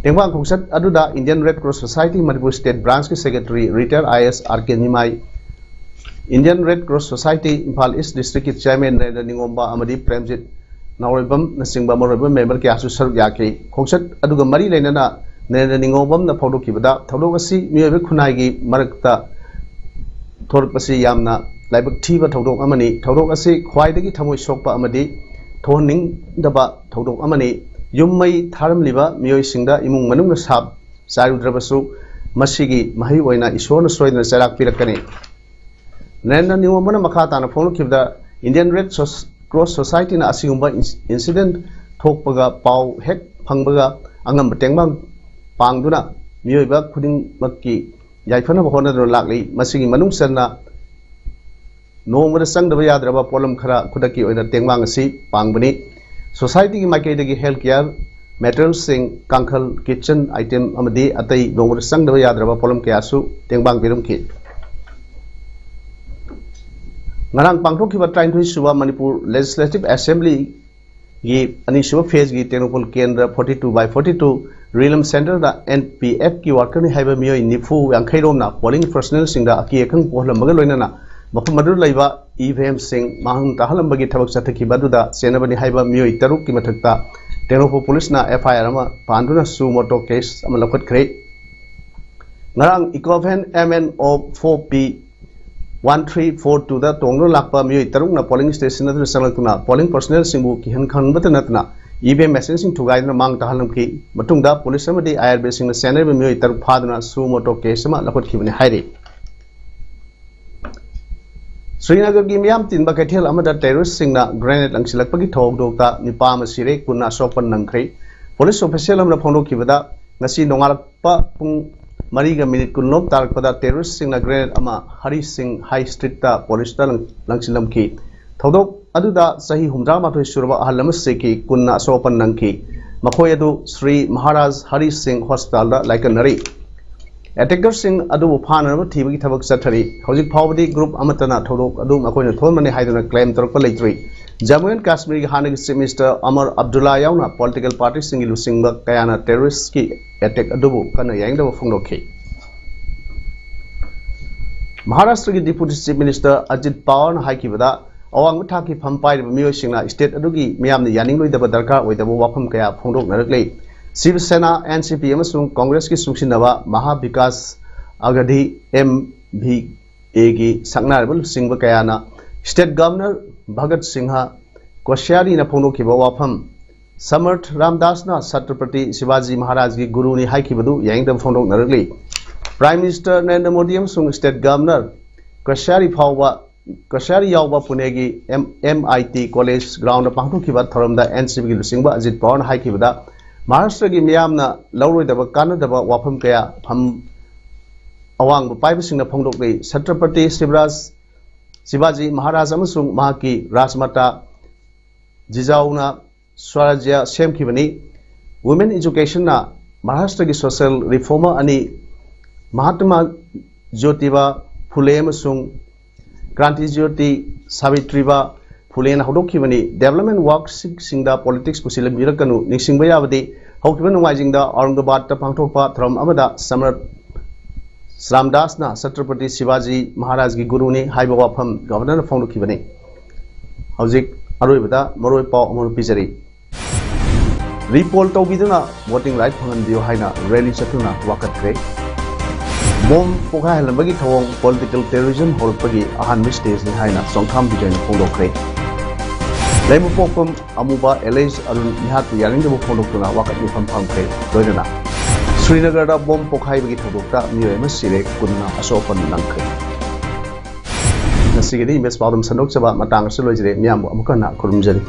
ꯇꯦꯡꯕꯥꯡ ꯈꯣꯡꯆꯠ ꯑꯗꯨꯗ Indian red cross society Manipur state ꯕ꯭ꯔꯥꯟꯁꯀꯤ secretary retired I S R K Nimai, Indian red cross society Imphal east ꯗꯤꯁꯇ꯭ꯔꯤꯛꯀꯤ ꯆꯤꯌꯔꯃꯦꯟ ꯅꯔꯦꯟꯗ꯭ꯔ ꯅꯤꯉꯣꯝꯕ ꯑꯃꯗꯤ ꯄ꯭ꯔꯦꯝꯖꯤꯠ ꯅꯥꯎꯔꯣꯏꯕꯝꯅꯆꯤꯡꯕ ꯃꯔꯨꯑꯣꯏꯕ ꯃꯦꯝꯕꯔ ꯀꯌꯥꯁꯨ ꯁꯔꯨꯛ ꯌꯥꯈꯤ꯫ ꯈꯣꯡꯆꯠ ꯑꯗꯨꯒ ꯃꯔꯤ ꯂꯩꯅꯅ ꯅꯔꯦꯟꯗ꯭ꯔ ꯅꯤꯉꯣꯝꯕꯝꯅ ꯐꯣꯡꯗꯣꯛꯈꯤꯕꯗ, ꯊꯧꯗꯣꯛ ꯑꯁꯤ ꯃꯤꯑꯣꯏꯕ ꯈꯨꯟꯅꯥꯏꯒꯤ ꯃꯔꯛꯇ ꯊꯣꯔꯛꯄꯁꯤ ꯌꯥꯝꯅ ꯂꯥꯏꯕꯛ ꯊꯤꯕ ꯊꯧꯗꯣꯛ ꯑꯃꯅꯤ꯫ ꯊꯧꯗꯣꯛ ꯑꯁꯤ ꯈ꯭ꯋꯥꯏꯗꯒꯤ ꯊꯃꯣꯏ ꯁꯣꯛꯄ ꯑꯃꯗꯤ ꯊꯣꯛꯍꯟꯅꯤꯡꯗꯕ ꯊꯧꯗꯣꯛ ꯑꯃꯅꯤ꯫ ꯌꯨꯝ ꯃꯩ ꯊꯥꯔꯝꯂꯤꯕ ꯃꯤꯑꯣꯏꯁꯤꯡꯗ ꯏꯃꯨꯡ ꯃꯅꯨꯡꯅ ꯁꯥꯞ ꯆꯥꯏꯔꯨꯗ꯭ꯔꯕꯁꯨ, ꯃꯁꯤꯒꯤ ꯃꯍꯩ ꯑꯣꯏꯅ ꯏꯁꯣꯔꯅ ꯁꯣꯏꯗꯅ ꯆꯩꯔꯥꯛ ꯄꯤꯔꯛꯀꯅꯤ꯫ ꯅꯔꯦꯟꯗ꯭ꯔ ꯅꯤꯉꯣꯝꯕꯅ ꯃꯈꯥ ꯇꯥꯅ ꯐꯣꯡꯗꯣꯛꯈꯤꯕꯗ, ꯏꯟꯗꯤꯌꯟ ꯔꯦꯗ ꯁꯣꯁ-, ꯀ꯭ꯔꯣꯁ ꯁꯣꯁꯥꯏꯇꯤꯅ ꯑꯁꯤꯒꯨꯝꯕ ꯏꯟꯁ-, ꯏꯟꯁꯤꯗꯦꯟ ꯊꯣꯛꯄꯒ ꯄꯥꯎ ꯍꯦꯛ ꯐꯪꯕꯒ ꯑꯉꯝꯕ ꯇꯦꯡꯕꯥꯡ ꯄꯥꯡꯗꯨꯅ ꯃꯤꯑꯣꯏꯕ ꯈꯨꯗꯤꯡꯃꯛꯀꯤ ꯌꯥꯏꯐꯅꯕ ꯍꯣꯠꯅꯗꯨꯅ ꯂꯥꯛꯂꯤ꯫ ꯃꯁꯤꯒꯤ ꯃꯅꯨꯡ ꯆꯟꯅ ꯅꯣꯡꯃꯗ ꯆꯪꯗꯕ ꯌꯥꯗ꯭ꯔꯕ ꯄꯣꯠꯂꯝ ꯈꯔ ꯈꯨꯗꯛꯀꯤ ꯑꯣꯏꯅ ꯇꯦꯡꯕꯥꯡ ꯑꯁꯤ ꯄꯥꯡꯕꯅꯤ꯫ ꯁꯣꯁꯥꯏꯇꯤꯒꯤ ꯃꯥꯏꯀꯩꯗꯒꯤ ꯍꯦꯜꯊ ꯀꯤꯌꯔ ꯃꯦꯇꯔꯤꯌꯦꯜꯁꯤꯡ, ꯀꯥꯡꯈꯜ, ꯀꯤꯠꯆꯟ ꯑꯥꯏꯇꯦꯝ ꯑꯃꯗꯤ ꯑꯇꯩ ꯅꯣꯡꯃꯗ ꯆꯪꯗꯕ ꯌꯥꯗ꯭ꯔꯕ ꯄꯣꯠꯂꯝ ꯀꯌꯥꯁꯨ ꯇꯦꯡꯕꯥꯡ ꯄꯤꯔꯝꯈꯤ꯫ ꯉꯔꯥꯡ ꯄꯥꯡꯊꯣꯛꯈꯤꯕ ꯇꯔꯥꯅꯤꯊꯣꯏ ꯁꯨꯕ ꯃꯅꯤꯄꯨꯔ ꯂꯦꯖꯤꯁꯂꯦꯇꯤꯚ ꯑꯦꯁꯦꯝꯕ꯭ꯂꯤꯒꯤ ꯑꯅꯤꯁꯨꯕ ꯐꯦꯖꯒꯤ ꯇꯦꯡꯅꯧꯄꯜ ꯀꯦꯟꯗ꯭ꯔ forty two by forty two ꯔꯤꯂꯝ ꯁꯦꯟꯇꯔꯗ ꯑꯦꯟ ꯄꯤ ꯑꯦꯐꯀꯤ ꯋꯥꯔꯀꯔꯅꯤ ꯍꯥꯏꯕ ꯃꯤꯑꯣꯏ ꯅꯤꯐꯨ ꯌꯥꯡꯈꯩ ꯔꯣꯝꯅ ꯄꯣꯂꯤꯡ ꯄꯔꯁꯅꯦꯜꯁꯤꯡꯗ ꯑꯀꯤ ꯑꯈꯪ ꯄꯣꯛꯍꯜꯂꯝꯕꯒ ꯂꯣꯏꯅꯅ ꯃꯐꯝ ꯑꯗꯨꯗ ꯂꯩꯕ ꯏ ꯚꯤ ꯑꯦꯝꯁꯤꯡ ꯃꯥꯡ ꯇꯥꯍꯜꯂꯝꯕꯒꯤ ꯊꯕꯛ ꯆꯠꯊꯈꯤꯕ ꯑꯗꯨꯗ ꯆꯦꯟꯅꯕꯅꯤ ꯍꯥꯏꯕ ꯃꯤꯑꯣꯏ ꯇꯔꯨꯛꯀꯤ ꯃꯊꯛꯇ ꯇꯦꯡꯅꯧꯄꯜ ꯄꯨꯂꯤꯁꯅ ꯑꯦꯐ ꯑꯥꯏ ꯑꯥꯔ ꯑꯃ ꯄꯥꯟꯗꯨꯅ ꯁꯨ ꯃꯣꯇꯣ ꯀꯦꯁ ꯑꯃ ꯂꯧꯈꯠꯈ꯭ꯔꯦ꯫ ꯉꯔꯥꯡ Eeco van M N O four ꯄꯤ ꯋꯥꯟ ꯊ꯭ꯔꯤ ꯐꯣꯔ ꯇꯨꯗ ꯇꯣꯡꯗꯨꯅ ꯂꯥꯛꯄ ꯃꯤꯑꯣꯏ ꯇꯔꯨꯛꯅ ꯄꯣꯂꯤꯡ ꯁ꯭ꯇꯦꯁꯟ ꯑꯗꯨꯗ ꯆꯪꯂꯛꯇꯨꯅ ꯄꯣꯂꯤꯡ ꯄꯔꯁꯅꯦꯜꯁꯤꯡꯕꯨ ꯀꯤꯍꯟ ꯈꯪꯍꯟꯕꯇ ꯅꯠꯇꯅ ꯏ ꯚꯤ ꯑꯦꯝ ꯃꯦꯁꯤꯟꯁꯤꯡ ꯊꯨꯒꯥꯏꯗꯨꯅ ꯃꯥꯡ ꯇꯥꯍꯜꯂꯝꯈꯤ꯫ ꯃꯇꯨꯡꯗ ꯄꯨꯂꯤꯁ ꯑꯃꯗꯤ ꯑꯥꯏ ꯑꯥꯔ ꯕꯤꯁꯤꯡꯅ ꯆꯦꯟꯅꯔꯤꯕ ꯃꯤꯑꯣꯏ ꯇꯔꯨꯛ ꯐꯥꯗꯨꯅ ꯁꯨ ꯃꯣꯇꯣ ꯀꯦꯁ ꯑꯃ ꯂꯧꯈꯠꯈꯤꯕꯅꯤ ꯍꯥꯏꯔꯤ꯫ ꯁ꯭ꯔꯤꯅꯒꯔꯒꯤ ꯃꯤꯌꯥꯝ ꯇꯤꯟꯕ ꯀꯩꯊꯦꯜ ꯑꯃꯗ ꯇꯦꯔꯣꯔꯤꯁꯁꯤꯡꯅ ꯒ꯭ꯔꯦꯅꯦꯗ ꯂꯪꯁꯤꯜꯂꯛꯄꯒꯤ ꯊꯧꯗꯣꯛꯇ ꯅꯨꯄꯥ ꯑꯃ ꯁꯤꯔꯦ, ꯀꯨꯟꯅ ꯑꯁꯣꯛꯄ ꯅꯪꯈ꯭ꯔꯦ꯫ ꯄꯨꯂꯤꯁ ꯑꯣꯐꯤꯁꯤꯌꯦꯜ ꯑꯃꯅ ꯐꯣꯡꯗꯣꯛꯈꯤꯕꯗ ꯉꯁꯤ ꯅꯣꯡꯉꯥꯜꯂꯛꯄ ꯄꯨꯡ ꯃꯔꯤꯒ ꯃꯤꯅꯤꯠ ꯀꯨꯟꯂꯣꯝ ꯇꯥꯔꯛꯄꯗ ꯇꯦꯔꯣꯔꯤꯁꯁꯤꯡꯅ ꯒ꯭ꯔꯦꯅꯦꯗ ꯑꯃ ꯍꯔꯤ ꯁꯤꯡ ꯍꯥꯏ ꯁ꯭ꯇ꯭ꯔꯤꯠꯇ ꯄꯨꯂꯤꯁꯇ ꯂꯪ-, ꯂꯪꯁꯤꯜꯂꯝꯈꯤ꯫ ꯊꯧꯗꯣꯛ ꯑꯗꯨꯗ ꯆꯍꯤ ꯍꯨꯝꯗ꯭ꯔꯥ ꯃꯥꯊꯣꯏ ꯁꯨꯔꯕ ꯑꯍꯜ ꯑꯃ ꯁꯤꯈꯤ, ꯀꯨꯟꯅ ꯑꯁꯣꯛ ꯑꯄꯟ ꯅꯪꯈꯤ꯫ ꯃꯈꯣꯏ ꯑꯗꯨ ꯁ꯭ꯔꯤ ꯃꯍꯥꯔꯥꯖ ꯍꯔꯤ ꯁꯤꯡ ꯍꯣꯁꯄꯤꯇꯥꯜꯗ ꯂꯥꯏꯀꯠꯅꯔꯤ꯫ ꯑꯦꯇꯦꯀꯔꯁꯤꯡ ꯑꯗꯨꯕꯨ ꯐꯥꯅꯅꯕ ꯊꯤꯕꯒꯤ ꯊꯕꯛ ꯆꯠꯊꯔꯤ꯫ ꯍꯧꯖꯤꯛ ꯐꯥꯎꯕꯗꯤ ꯒ꯭ꯔꯨꯞ ꯑꯃꯠꯇꯅ ꯊꯧꯗꯣꯛ ꯑꯗꯨ ꯃꯈꯣꯏꯅ ꯊꯣꯛꯍꯟꯕꯅꯤ ꯍꯥꯏꯗꯨꯅ ꯀ꯭ꯂꯦꯝ ꯇꯧꯔꯛꯄ ꯂꯩꯇ꯭ꯔꯤ꯫ ꯖꯝꯃꯨ ꯑꯦꯟ ꯀꯥꯁꯃꯤꯔꯒꯤ ꯍꯥꯟꯅꯒꯤ ꯆꯤꯐ ꯃꯤꯅꯤꯁꯇꯔ ꯑꯃꯔ ꯑꯕꯗꯨꯜꯂꯥ ꯌꯥꯎꯅ ꯄꯣꯂꯤꯇꯤꯀꯦꯜ ꯄꯥꯔꯇꯤꯁꯤꯡꯒꯤ ꯂꯨꯆꯤꯡꯕ ꯀꯌꯥꯅ ꯇꯦꯔꯣꯔꯤꯁꯀꯤ ꯑꯦꯇꯦꯛ ꯑꯗꯨꯕꯨ ꯀꯟꯅ ꯌꯥꯅꯤꯡꯗꯕ ꯐꯣꯡꯗꯣꯛꯈꯤ꯫ ꯃꯍꯥꯔꯥꯁꯇ꯭ꯔꯒꯤ ꯗꯤꯄꯨꯇꯤ ꯆꯤꯐ ꯃꯤꯅꯤꯁꯇꯔ ꯑꯖꯤꯠ ꯄꯋꯥꯔꯅ ꯍꯥꯏꯈꯤꯕꯗ, ꯑꯋꯥꯡꯕ ꯊꯥꯛꯀꯤ ꯐꯝ ꯄꯥꯏꯔꯤꯕ ꯃꯤꯑꯣꯏꯁꯤꯡꯅ ꯁ꯭ꯇꯦꯠ ꯑꯗꯨꯒꯤ ꯃꯤꯌꯥꯝꯅ ꯌꯥꯅꯤꯡꯂꯣꯏꯗꯕ ꯗꯔꯀꯥꯔ ꯑꯣꯏꯗꯕ ꯋꯥꯐꯝ ꯀꯌꯥ ꯐꯣꯡꯗꯣꯛꯅꯔꯛꯂꯤ꯫ ꯁꯤꯕ ꯁꯦꯅꯥ, ꯑꯦꯟ ꯁꯤ ꯄꯤ ꯑꯃꯁꯨꯡ ꯀꯣꯡꯒ꯭ꯔꯦꯁꯀꯤ ꯆꯨꯡꯁꯤꯟꯅꯕ ꯃꯍꯥ ꯕꯤꯀꯥꯁ ꯑꯒꯥꯗꯤ, ꯑꯦꯝ ꯚꯤ ꯑꯦꯒꯤ ꯁꯛꯅꯥꯏꯔꯕ ꯂꯨꯆꯤꯡꯕ ꯀꯌꯥꯅ ꯁ꯭ꯇꯦꯠ ꯒꯚꯔꯅꯔ ꯚꯒꯠ ꯁꯤꯡꯍ ꯀꯣꯁ꯭ꯌꯥꯔꯤꯅ ꯐꯣꯡꯗꯣꯛꯈꯤꯕ ꯋꯥꯐꯝ, ꯁꯃꯔꯊ ꯔꯥꯝꯗꯥꯁꯅ ꯁꯇ꯭ꯔꯄꯇꯤ ꯁꯤꯕꯥꯖꯤ ꯃꯍꯥꯔꯥꯖꯒꯤ ꯒꯨꯔꯨꯅꯤ ꯍꯥꯏꯈꯤꯕꯗꯨ ꯌꯥꯅꯤꯡꯗꯕ ꯐꯣꯡꯗꯣꯛꯅꯔꯛꯂꯤ꯫ ꯄ꯭ꯔꯥꯏꯝ ꯃꯤꯅꯤꯁꯇꯔ ꯅꯔꯦꯟꯗ꯭ꯔ ꯃꯣꯗꯤ ꯑꯃꯁꯨꯡ ꯁ꯭ꯇꯦꯠ ꯒꯚꯔꯅꯔ ꯀꯣꯁ꯭ꯌꯥꯔꯤ ꯐꯥꯎꯕ, ꯀꯣꯁ꯭ꯌꯥꯔꯤ ꯌꯥꯎꯕ ꯄꯨꯅꯦꯒꯤ ꯑꯦꯝ ꯑꯥꯏ ꯇꯤ ꯀꯣꯂꯦꯖ ꯒ꯭ꯔꯥꯎꯟꯗ ꯄꯥꯡꯊꯣꯛꯈꯤꯕ ꯊꯧꯔꯝꯗ ꯑꯦꯟ ꯁꯤ ꯄꯤꯒꯤ ꯂꯨꯆꯤꯡꯕ ꯑꯖꯤꯠ ꯄꯋꯥꯔꯅ ꯍꯥꯏꯈꯤꯕꯗ, ꯃꯍꯥꯔꯥꯁꯇ꯭ꯔꯒꯤ ꯃꯤꯌꯥꯝꯅ ꯂꯧꯔꯣꯏꯗꯕ ꯀꯥꯟꯅꯗꯕ ꯋꯥꯐꯝ ꯀꯌꯥ ꯐꯝ ꯑꯋꯥꯡꯕ ꯄꯥꯏꯕꯁꯤꯡꯅ ꯐꯣꯡꯗꯣꯛꯂꯤ꯫ ꯁꯇ꯭ꯔꯄꯇꯤ ꯁꯤꯕꯔꯥꯖ, ꯁꯤꯕꯥꯖꯤ ꯃꯍꯥꯔꯥꯖ ꯑꯃꯁꯨꯡ ꯃꯍꯥꯛꯀꯤ ꯔꯥꯖꯃꯥꯇꯥ ꯖꯤꯖꯥꯎꯅ ꯁ꯭ꯋꯔꯥꯖ꯭ꯌ ꯁꯦꯝꯈꯤꯕꯅꯤ꯫ ꯋꯨꯃꯦꯟ ꯏꯖꯨꯀꯦꯁꯟꯅ ꯃꯍꯥꯔꯥꯁꯇ꯭ꯔꯒꯤ ꯁꯣꯁꯤꯌꯦꯜ ꯔꯤꯐꯣꯔꯃꯔ ꯑꯅꯤ ꯃꯍꯥꯇꯃꯥ ꯖ꯭ꯌꯣꯇꯤꯕꯥ ꯐꯨꯂꯦ ꯑꯃꯁꯨꯡ ꯀ꯭ꯔꯥꯟꯇꯤ ꯖ꯭ꯌꯣꯇꯤ ꯁꯥꯕꯤꯇ꯭ꯔꯤꯕꯥ ꯐꯨꯂꯦꯅ ꯍꯧꯗꯣꯛꯈꯤꯕꯅꯤ꯫ ꯗꯦꯕꯂꯞꯃꯦꯟ ꯋꯥꯔꯛꯁꯤꯡꯗ ꯄꯣꯂꯤꯇꯤꯛꯁ ꯄꯨꯁꯤꯜꯍꯟꯕꯤꯔꯛꯀꯅꯨ꯫ ꯅꯤꯡꯁꯤꯡꯕ ꯌꯥꯕꯗꯤ, ꯍꯧꯈꯤꯕ ꯅꯣꯡꯃꯥꯏꯖꯤꯡꯗ ꯑꯧꯔꯪꯒꯕꯥꯗꯇ ꯄꯥꯡꯊꯣꯛꯄ ꯊꯧꯔꯝ ꯑꯃꯗ ꯁꯃꯔꯠ ꯔꯥꯝꯗꯥꯁꯅ ꯆꯇ꯭ꯔꯄꯇꯤ ꯁꯤꯕꯥꯖꯤ ꯃꯍꯥꯔꯥꯖꯒꯤ ꯒꯨꯔꯨꯅꯤ ꯍꯥꯏꯕ ꯋꯥꯐꯝ ꯒꯚꯔꯅꯔꯅ ꯐꯣꯡꯗꯣꯛꯈꯤꯕꯅꯤ꯫ ꯍꯧꯖꯤꯛ ꯑꯔꯣꯏꯕꯗ ꯃꯔꯨꯑꯣꯏ ꯄꯥꯎ ꯑꯃ ꯄꯤꯖꯔꯤ꯫ ꯔꯤꯄꯣꯜ ꯇꯧꯕꯤꯗꯨꯅ ꯚꯣꯇꯤꯡ ꯔꯥꯏꯠ ꯐꯪꯍꯟꯕꯤꯌꯨ ꯍꯥꯏꯅ ꯔꯦꯂꯤ ꯆꯠꯇꯨꯅ ꯋꯥꯀꯠꯈ꯭ꯔꯦ꯫ ꯕꯣꯝ ꯄꯣꯈꯥꯏꯍꯜꯂꯝꯕꯒꯤ ꯊꯧꯑꯣꯡ ꯄꯣꯂꯤꯇꯤꯀꯦꯜ ꯇꯦꯔꯣꯔꯤꯖꯝ ꯍꯧꯔꯛꯄꯒꯤ ꯑꯍꯥꯟꯕ ꯁ꯭ꯇꯦꯖꯅꯤ ꯍꯥꯏꯅ ꯆꯣꯡꯊꯥꯝ ꯕꯤꯖꯣꯏꯅ ꯐꯣꯡꯗꯣꯛꯈ꯭ꯔꯦ꯫ ꯂꯩꯃꯄꯣꯛꯄꯝ ꯑꯃꯨꯕ ꯑꯦꯂꯩꯁ ꯑꯔꯨꯟ ꯃꯤꯍꯥꯠꯄꯨ ꯌꯥꯅꯤꯡꯗꯕ ꯐꯣꯡꯗꯣꯛꯇꯨꯅ ꯋꯥꯀꯠ ꯃꯤꯐꯝ ꯐꯝꯈ꯭ꯔꯦ꯫ ꯂꯣꯏꯅꯅ ꯁ꯭ꯔꯤꯅꯒꯔꯗ ꯕꯣꯝ ꯄꯣꯈꯥꯏꯕꯒꯤ ꯊꯧꯗꯣꯛꯇ ꯃꯤꯑꯣꯏ ꯑꯃ ꯁꯤꯔꯦ, ꯀꯨꯟꯅ ꯑꯁꯣꯛ ꯑꯄꯟ ꯅꯪꯈ꯭ꯔꯦ꯫ ꯉꯁꯤꯒꯤꯗꯤ ꯏꯪꯂꯤꯁ ꯄꯥꯎꯗꯝ ꯁꯟꯗꯣꯛꯆꯕ ꯃꯇꯥꯡ ꯑꯁꯤ ꯂꯣꯏꯖꯔꯦ꯫ ꯃꯤꯌꯥꯝꯕꯨ ꯑꯃꯨꯛ ꯍꯟꯅ ꯈꯨꯔꯨꯝꯖꯔꯤ꯫